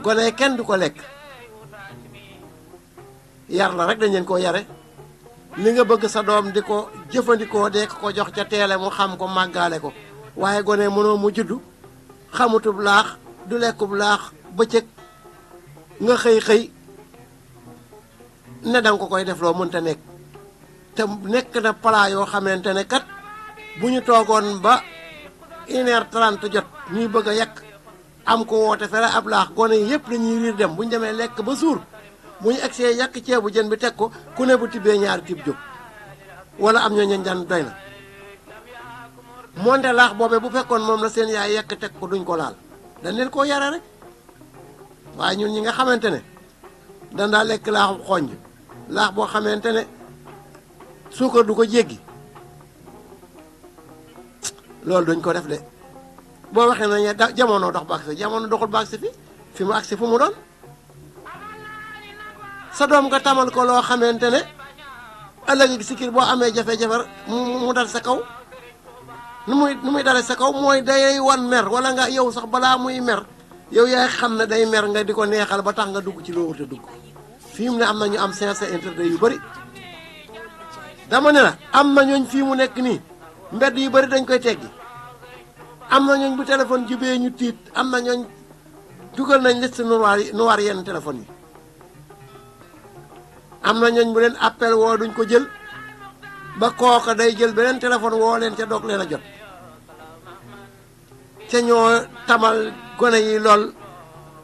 gone kenn du ko lekk yar la rek dañ leen koo yare li nga bëgg sa doom di ko jëfandikoo dee ko jox ca teele mu xam ko màggaale ko waaye gone mënoo mu juddu xamutub laax du lekkub laax bëccëg nga xëy ne danga ko koy def loo mënta nekk te nekk na plat yoo xamante ne kat bu ñu toogoon ba 1h30 jot ñuy bëgg a yekk am ko woote fere ab laax gone yi yëpp dañuy riir dem bu ñu demee lekk ba suur bu ñu egsee yàq ceebu jën bi teg ko ku ne bu tibbee ñaari tibb jóg wala am ñoo ñañ jan doy na moonte laax boobee bu fekkoon moom la seen yaay yekk teg ko duñ ko laal dañ leen koo yare rek waaye ñun ñi nga xamante ne dañ daa lekk laaxu xonj laax boo xamante ne suukar du ko jéggi loolu duñ ko def de boo waxee nañu jamono dox ba agsi jamono doxul ba agsi fi mu agsi fu mu doon sa doom nga tamal ko loo xamante ne ëllëg si kir boo amee jafe-jafe mu dal sa kaw nu muy dale sa kaw mooy day wan mer wala nga yow sax balaa muy mer yow yaay xam ne day mer nga di ko neexal ba tax nga dugg ci loo wut a dugg fii mu ne am na ñu am sincère intérêt yu bëri dama ne la am na ñooñ fii mu nekk nii mbedd yu bëri dañ koy teggi am na ñooñ bu téléphone jubee ñu tiit am na ñooñ dugal nañ liste noir yenn téléphone yi am na ñooñ bu leen appel woo duñ ko jël ba kooka day jël beneen téléphone woo leen ca doog leen a jot ca ñoo tamal gone yi lool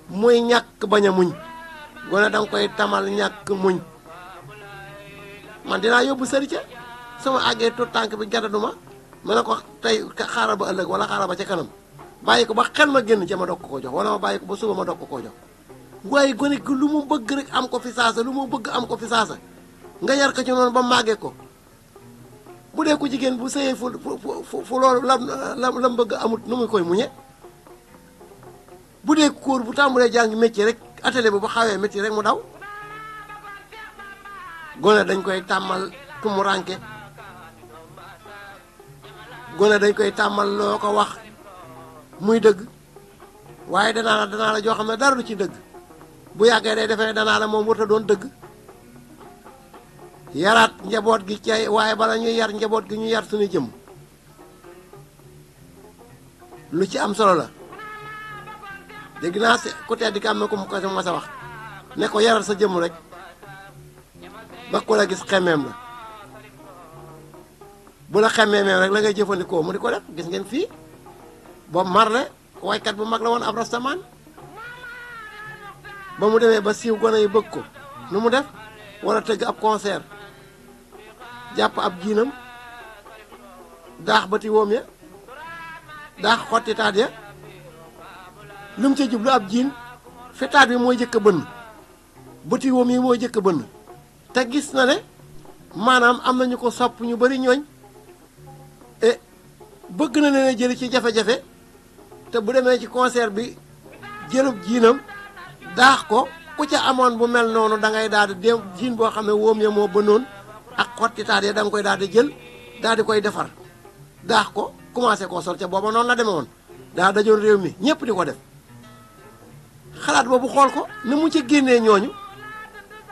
muy ñàkk bañ a muñ gone danga koy tamal ñàkk muñ man dinaa yóbbu sëri ca sama àggee tout tànk bi gaddaduma ma ne ko tey xaaral ba ëllëg wala xaaral ba ca kanam bàyyi ko ba xel ma génn ca ma dog ko jox wala ma bàyyi ko ba suba ma dog ko jox waaye gone gi lu mu bëgg rek am ko fi saasa lu mu bëgg am ko fi saasa nga yar ko ci noonu ba màggee ko bu dee ku jigéen bu sëyee fu loolu la bëgg amut nu muy koy muñe bu dee kóor bu tàmbalee jàng métier rek atelier bu ba xawee métier rek mu daw gone dañ koy tàmmal tumuranke gone dañ koy tàmmal loo ko wax muy dëgg waaye danaa la joo xam ne dara du ci dëgg bu yàggee day defee ne danaa la moom warta doon dëgg yaraat njaboot gi ci waaye bala ñuy yar njaboot gi ñu yar suñu jëm lu ci am solo la dégg naa ku tedd ki am na ku mu ko mas a wax ne ko yaral sa jëmm rek ba ku la gis xemmeem la bu la xemmeemee rek la ngay jëfandikoo mu di ko def gis ngeen fii Bob Marley waykat bu mag la woon ab rastamaan ba mu demee ba siiw gone yi bëgg ko nu mu def war a tëgg ab concert jàpp ab jiinam daax bati woom ya daax xotti taat ya lu mu ca jublu ab jiin fi taat bi mooy jëkk a bënn bati woom yi mooy jëkk a bënn te gis na ne maanaam am na ñu ko sopp ñu bari ñooñ e bëgg na leen a jëli ci jafe-jafe te bu demee ci concert bi jëlub jiinam daax ko ku ca amoon bu mel noonu da ngay daal di dem jiin boo xam ne woom ya moo bënnoon ak xottitaat ya da nga koy daal di jël daal di koy defar daax ko commencé koo sol ca booba noonu la demee woon daa dajoon réew mi ñëpp di ko def xalaat boobu xool ko ni mu ci génnee ñooñu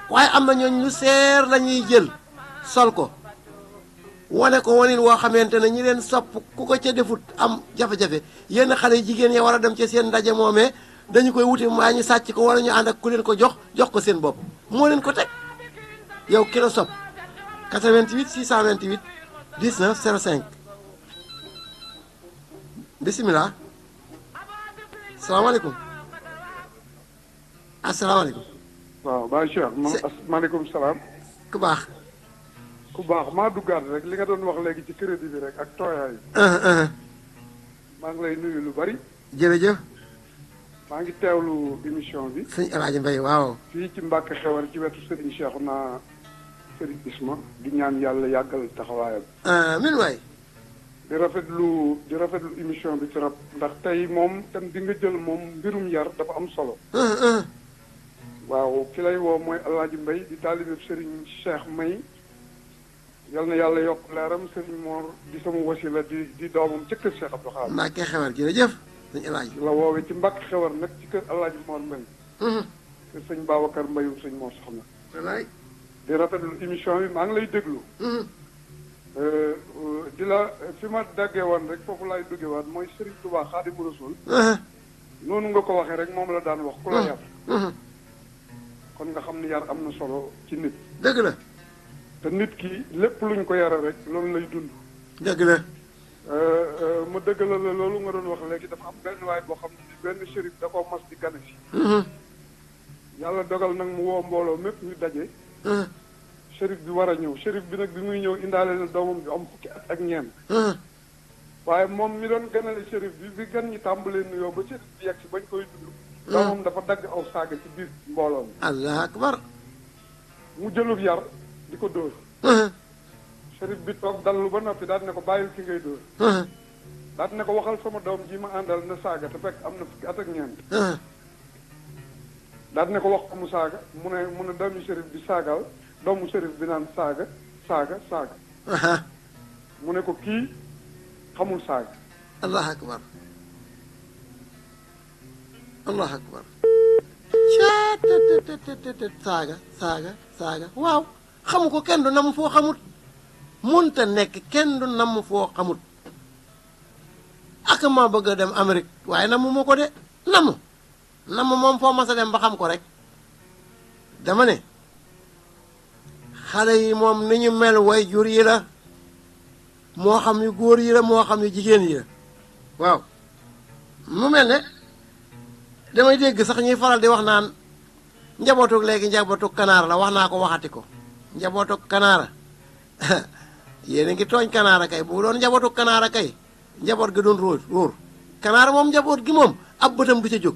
waaye am na ñooñu lu seer la ñuy jël sol ko wane ko wanin woo xamante ne ñi leen sopp ku ko ca defut am jafe-jafe yenn xale yu jigéen ya war a dem ci seen ndaje moomee dañu koy wuti maa ñu sàcc ko wala ñu ànd ak ku leen ko jox ko seen bopp moo leen ko teg yow ki la sopp 88 628 19 05 bisimilah salaamaaleykum asalaamaaleykum waaw Baye Cheikh maaleykum salaam. ku baax maa duggaat rek li nga doon wax léegi ci crédit bi rek ak tooyaay. maa ngi lay nuyu lu bari. jërëjëf. maa ngi teewlu émission bi. sëñ El Hadj Mbaye waaw. fii ci Mbàkke Xewar ci wetu Serigne Cheikhouna Serigne Isma di ñaan yàlla yàggal taxawaayam. amiin waay. di rafetlu émission bi trop ndax tey moom tam di nga jël moom mbirum yar dafa am solo. waaw ki lay woo mooy El Hadj Mbaye di taalibe Serigne Cheikh May yal na yàlla yokk leeram Serigne Mor di sama wasila di doomam ci kër Cheikh Abdou Khadre. Mbàkke Xewar jërëjëf sëñ El Hadj. la woowee ci Mbàkke Xewar nag ci kër El Hadj Mor Mbaye. kër sëñ Babacar Mbayum sëñ Mor Soxna. wallaay. di rafetlu émission bi maa ngi lay déglu. di la fi ma daggee woon rek foofu laay duggee waat mooy Serigne Touba Xaadimu Rasuul. noonu nga ko waxee rek moom la daan wax ku la yar. kon nga xam ni yar am na solo ci nit. dëgg la. te nit ki lépp luñ ko yara rek loolu lay dund. dëgg la. ma dëggala la loolu nga doon wax léegi dafa am benn waay boo xam ne benn shérif da koo mas di gane si. yàlla dogal nag mu woo mbooloo mépp ñu daje. shérif bi war a ñëw shérif bi nag bi muy ñëw indaale na doomam bi am fukki at ak ñeent. waaye moom mi doon ganale shérif bi gan ñi tàmbalee nuyoo ba shérif bi yegg si bañ koy dund. doomam dafa dagg aw saaga ci biir mbooloo mi. allah akbar. mu jëlub yar di ko dóor. shérif bi toog dallu ba noppi daal ne ko bàyyil ki ngay dóor. daal ne ko waxal sama doom ji ma àndal na saaga te fekk am na fukki at ak ñeent. daal ne ko wax ko mu saaga mu ne doomu shérif bi saagal doomu shérif bi naan saaga. mu ne ko kii xamul saaga. allah akbar. allah akbar. saaga waaw xamu ko kenn du namm foo xamut munta nekk kenn du namm foo xamut ak ma bëgg a dem Amérique waaye namm moo ko de namm moom foo mas a dem ba xam ko rek dama ne xale yi moom ni ñu mel way jur yi la moo xam yu góor yi la moo xam yu jigéen yi la waaw mu mel ne damay dégg sax ñuy faral di wax naan njabootug léegi njabootug kanaara la wax naa ko waxati ko njabootug kanaara yéen a ngi tooñ kanaara kay bu doon njabootug kanaara kay njaboot gi doon róor kanaara moom njaboot gi moom ab bëtam du ca jóg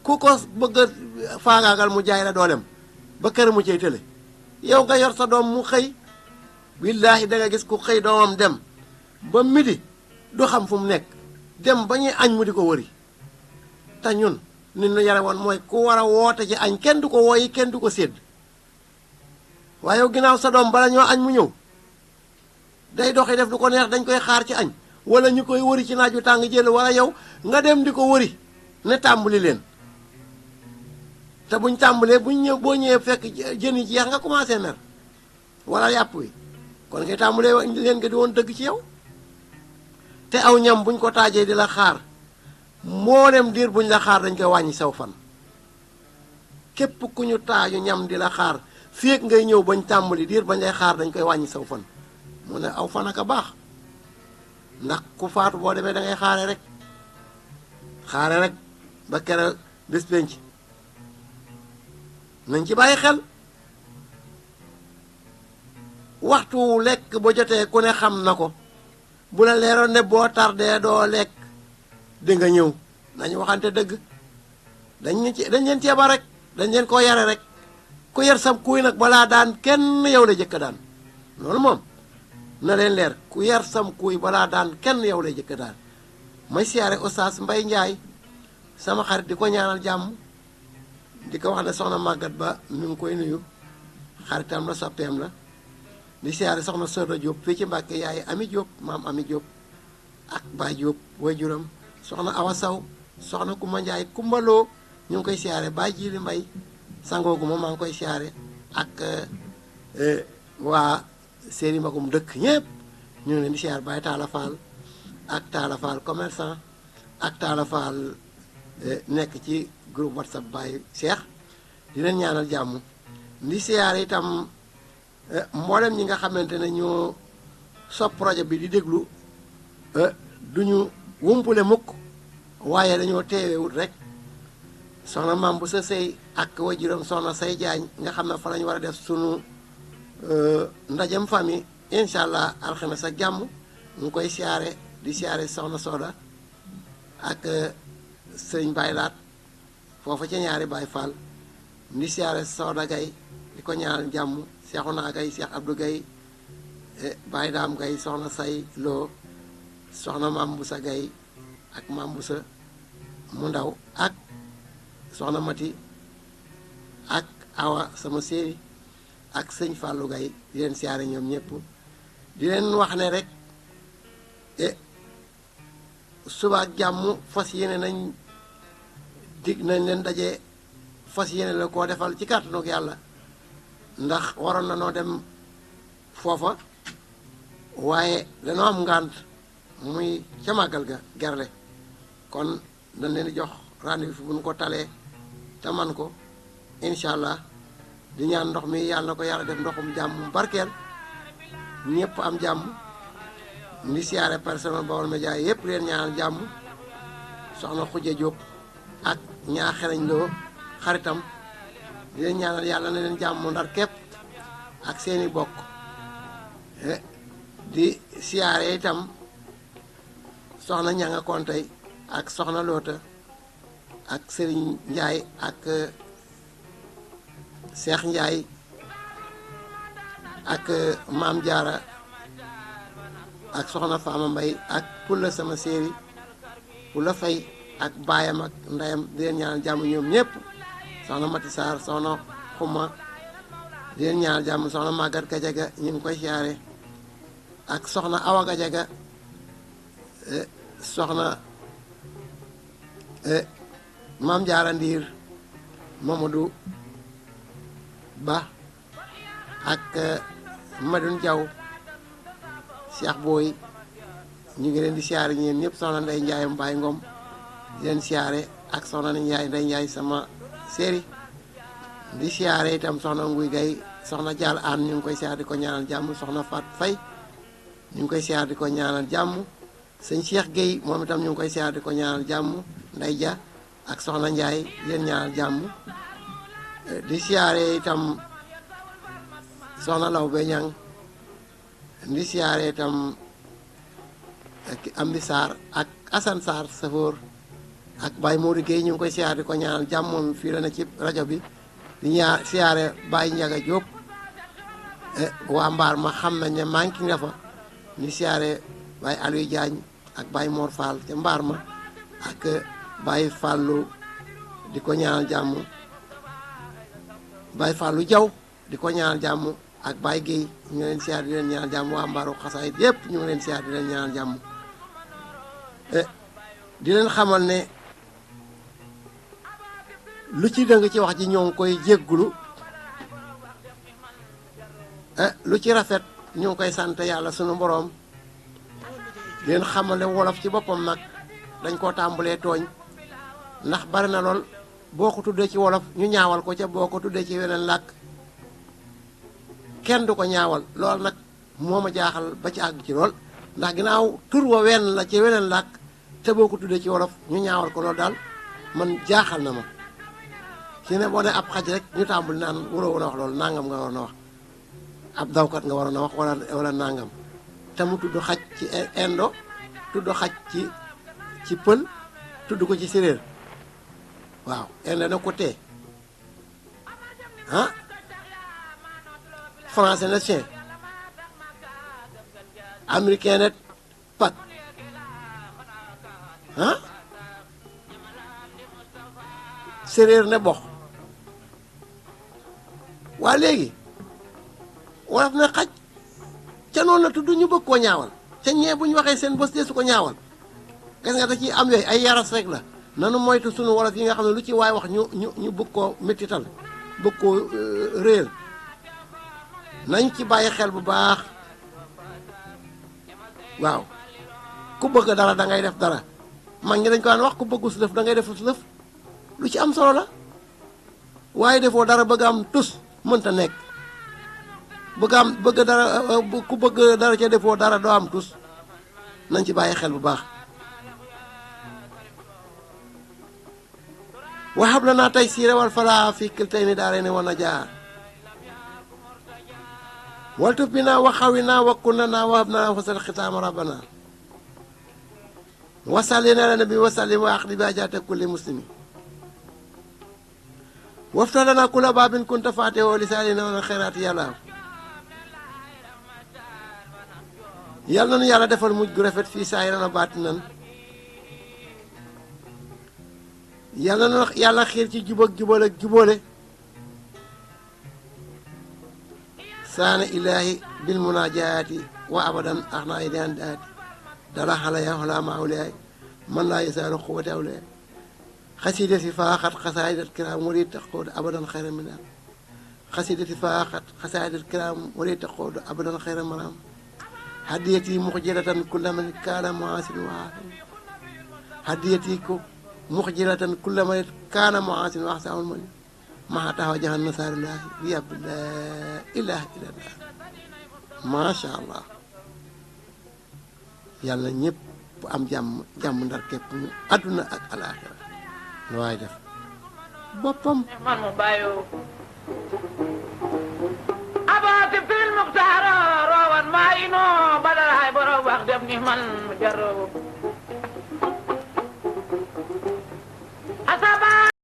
ku ko bëgg a faagaagal mu jaay la doolem ba kër mu cay tële yow nga yor sa doom mu xëy billaahi da nga gis ku xëy doomam dem ba midi du xam fu mu nekk dem ba ñuy añ mu di ko wëri te ñun nit ñu yare woon mooy ku war a woote ci añ kenn du ko wooyi kenn du ko sédd waaye yow ginnaaw sa doom bala ñoo añ mu ñëw day doxi def du ko neex dañ koy xaar ci añ wala ñu koy wëri ci naaj wu tàng jël wala yow nga dem di ko wëri ne tàmbali leen te buñ tàmbalee buñ ñëw boo ñëwee fekk jën yi jeex nga commencé mer wala yàpp wi kon ngay tàmbalee leen nga di woon dëgg ci yow te aw ñam buñ ko taajee di la xaar mboolem diir buñ la xaar dañ koy wàññi saw fan képp ku ñu taaju ñam di la xaar féeg ngay ñëw bañ tàmbali diir bañ lay xaar dañ koy wàññi saw fan mu ne aw fan aka baax ndax ku faatu boo demee da ngay xaare rek ba keroog bés penc nañ ci bàyyi xel waxtu lekk ba jotee ku ne xam na ko bu la leeroon ne boo tardee doo lekk di nga ñëw nañu waxante dëgg dañ leen ceeba rek dañ leen koo yare rek ku yar sam kuy nag balaa daan kenn yow la jëkk daan loolu moom na leen leer ku yar sam kuy balaa daan kenn yow la jëkk daan may siyaare Oustaz Mbay Njaay sama xarit di ko ñaanal jàmm di ko wax ne soxna màggat ba mi ngi koy nuyu xaritam la soppeem la di siyaare soxna Soda Diop fii ci Mbàkke yaay Ami Diop maam Ami Diop ak Baay Diop waajuram soxna Awa Saw soxna Kumba Njaay kumbaloo ñu ngi koy siyaare Baay Jili Mbay sangoogu ma maa ngi koy siyaare ak waa séeri magum dëkk ñépp ñu ngi leen di siyaare Baay Taala Faal ak Taala Faal commerçant ak Taala Faal nekk ci groupe WhatsApp Baay Cheikh di leen ñaanal jàmm di siyaare itam mboolem ñi nga xamante ne ñoo sopp rajo bi di déglu duñu wumpule mukk waaye dañoo teewewut rek soxna maam bu sa sëy ak wajuram soxna say jaañ nga xam ne fa lañu war a def sunu ndajem famille incha allah alxames ak jàmm ñu ngi koy siyaare di siyaare soxna Soda ak sëriñ Baay Laat foofa ca ñaari Baay Fall di siyaare Soda Gay di ko ñaanal jàmm Seexuna Gay Seex Abdou Gay Baay Daam Gay soxna say loo soxna maam bu sa Gay ak maam bu sa mu ndaw ak soxna Mati ak Awa sama séeri ak sëñ Fallou Gay di leen siyaare ñoom ñëpp di leen wax ne rek suba ak jàmm fas yéene nañ leen daje fas yéene la koo defal ci kàttanug yàlla ndax waroon na noo dem foofa waaye dañoo am ngànt muy ca màggal ga gerle kon dañ leen di jox rendez-vous bu ñu ko talee te man ko incha allah di ñaan ndox mi yàlla na ko yàlla def ndoxum jàmm barkeel ñëpp am jàmm ndi siyaare personnel Baol Média yëpp leen ñaanal jàmm soxna Xuja Jóob ak ñaa xereñ loo xaritam di leen ñaanal yàlla na leen jàmm ndar képp ak seeni bokk di siyaare itam soxna ñanga kontey ak soxna loota ak sëriñ Njaay ak Seex Njaay ak maam Jaara ak soxna Faama Mbay ak Pulla sama séeri Pulla Fay ak baayam ak ndeyam di leen ñaanal jàmm ñoom ñëpp soxna Mati Saar soxna Xuma di leen ñaanal jàmm soxna Màggat Gajaga ñu ngi koy siyaare ak soxna Awa Gajaga soxna maam Jaara Ndiir Mamadou Ba ak Madun Jaw Cheikh Booy ñu ngi leen di siyaare ñeen ñëpp soxna Ndey Njaay Mbaay Ngom di leen siyaare ak soxna Ndey Njaay sama séeri di siyaare itam soxna Nguy Gay soxna Jaal Aan ñu ngi koy siyaare di ko ñaanal jàmm soxna Faat Fay ñu ngi koy siyaare di ko ñaanal jàmm sëñ Cheikh Gueye moom itam ñu ngi koy siyaare di ko ñaanal jàmm Ndey Ja ak soxna Njaay di leen ñaanal jàmm di siyaare itam soxna Law Beñang di siyaare itam Amdi Sarr ak Assane Sarr safoor ak Baye Modou Gueye ñu ngi koy siyaare di ko ñaanal jàmm moom fii la na ci rajo bi di siyaare Baye Njaga Jóob waa mbaar ma xam nañ ne manqué nga fa di siyaare Baye Aliou Diagne ak Baye Mor Fall ca mbaar ma ak Baye Fallou di ko ñaanal jàmm Baye Fallou Jaw di ko ñaanal jàmm ak Baye Guèye ñu ngi leen siyaar di leen ñaanal jàmm waa mbaaru xasaayit yépp ñu ngi leen siyaar di leen ñaanal jàmm di leen xamal ne lu ci dëng ci wax ji ñoo ngi koy jéggulu lu ci rafet ñu ngi koy sant yàlla sunu boroom leen xamale wolof ci boppam nag dañ koo tàmbalee tooñ ndax bari na lool boo ko tuddee ci wolof ñu ñaawal ko ca boo ko tuddee ci weneen làkk kenn du ko ñaawal lool nag moo ma jaaxal ba ci àgg ci lool ndax ginnaaw tur wa wenn la ci weneen làkk te boo ko tuddee ci wolof ñu ñaawal ko loolu daal man jaaxal na ma ci ne boo ne ab xaj rek ñu tàmbali naan waroo woon a wax loolu nangam nga waroon a wax ab dawkat nga waroon a wax wala nangam te mu tudd xaj ci indo tudd xaj ci pël tudd ko ci séréer waaw indo na ko tee français na chien américain net pat séréer ne box waa léegi wolof ne xaj ca noonu la tudd ñu bëgg koo ñaawal ca ñee bu ñu waxee seen bës dee su ko ñaawal gis nga da ciy am yooyu ay yaras rek la nanu moytu sunu wolof yi nga xam ne lu ci waay wax ñu bëgg koo méttital bëgg koo réer nañ ci bàyyi xel bu baax waaw ku bëgg dara da ngay def dara mag ñi dañ ko daan wax ku bëggu su lëf da ngay def su lëf lu ci am solo la waaye defoo dara bëgg am tus mënta nekk bëgg dara ku bëgg dara ca defoo dara doo am tus nañ ci bàyyi xel bu baax waxab la naa tey siire wal falaa fi kiltay ni daare ne wan a jaar waltuf bi naa waxawi naa wakku na naa waxab naa fasal xitaama rabbana wasalli na la nabi wasallim wa aqdi bi ajaate kulli muslimi wafta lana kula baabin kunta faate woo lisaalina wala xayraati yàlla yàlla na nu yàlla defal mujj gu rafet fii saa yi na baatinan yàlla na yàlla xiir ci jub ak jubal ak jubóole saana ilaahi bil munaajaati wa abadan ax naa yi daan daati dara xala yaa xolaa ma awliyaay man laa yasaaru xuwati awliyaay xasiidati faaxat xasaayidat kiraam wali taqood abadan xayra minaam xasiidati faaxat xasaayidat kiraam wali taqood abadan xayra maraam hadiyati muxjilatan kulla man kaana muasin wa aasin hadiyati ko muxjilatan kulla man kaana muasin wa aasin man maa taxaw jahan nasaarillaahi bi yàbb laa ilaaha illallah macha allah yàlla ñëpp am jàmm ndar képp ñu àdduna ak alaaxira lu waay def boppam man mu bàyyo abaati fil muxtaar roowan maa ino badalaay borom wax def ni man mu jaroo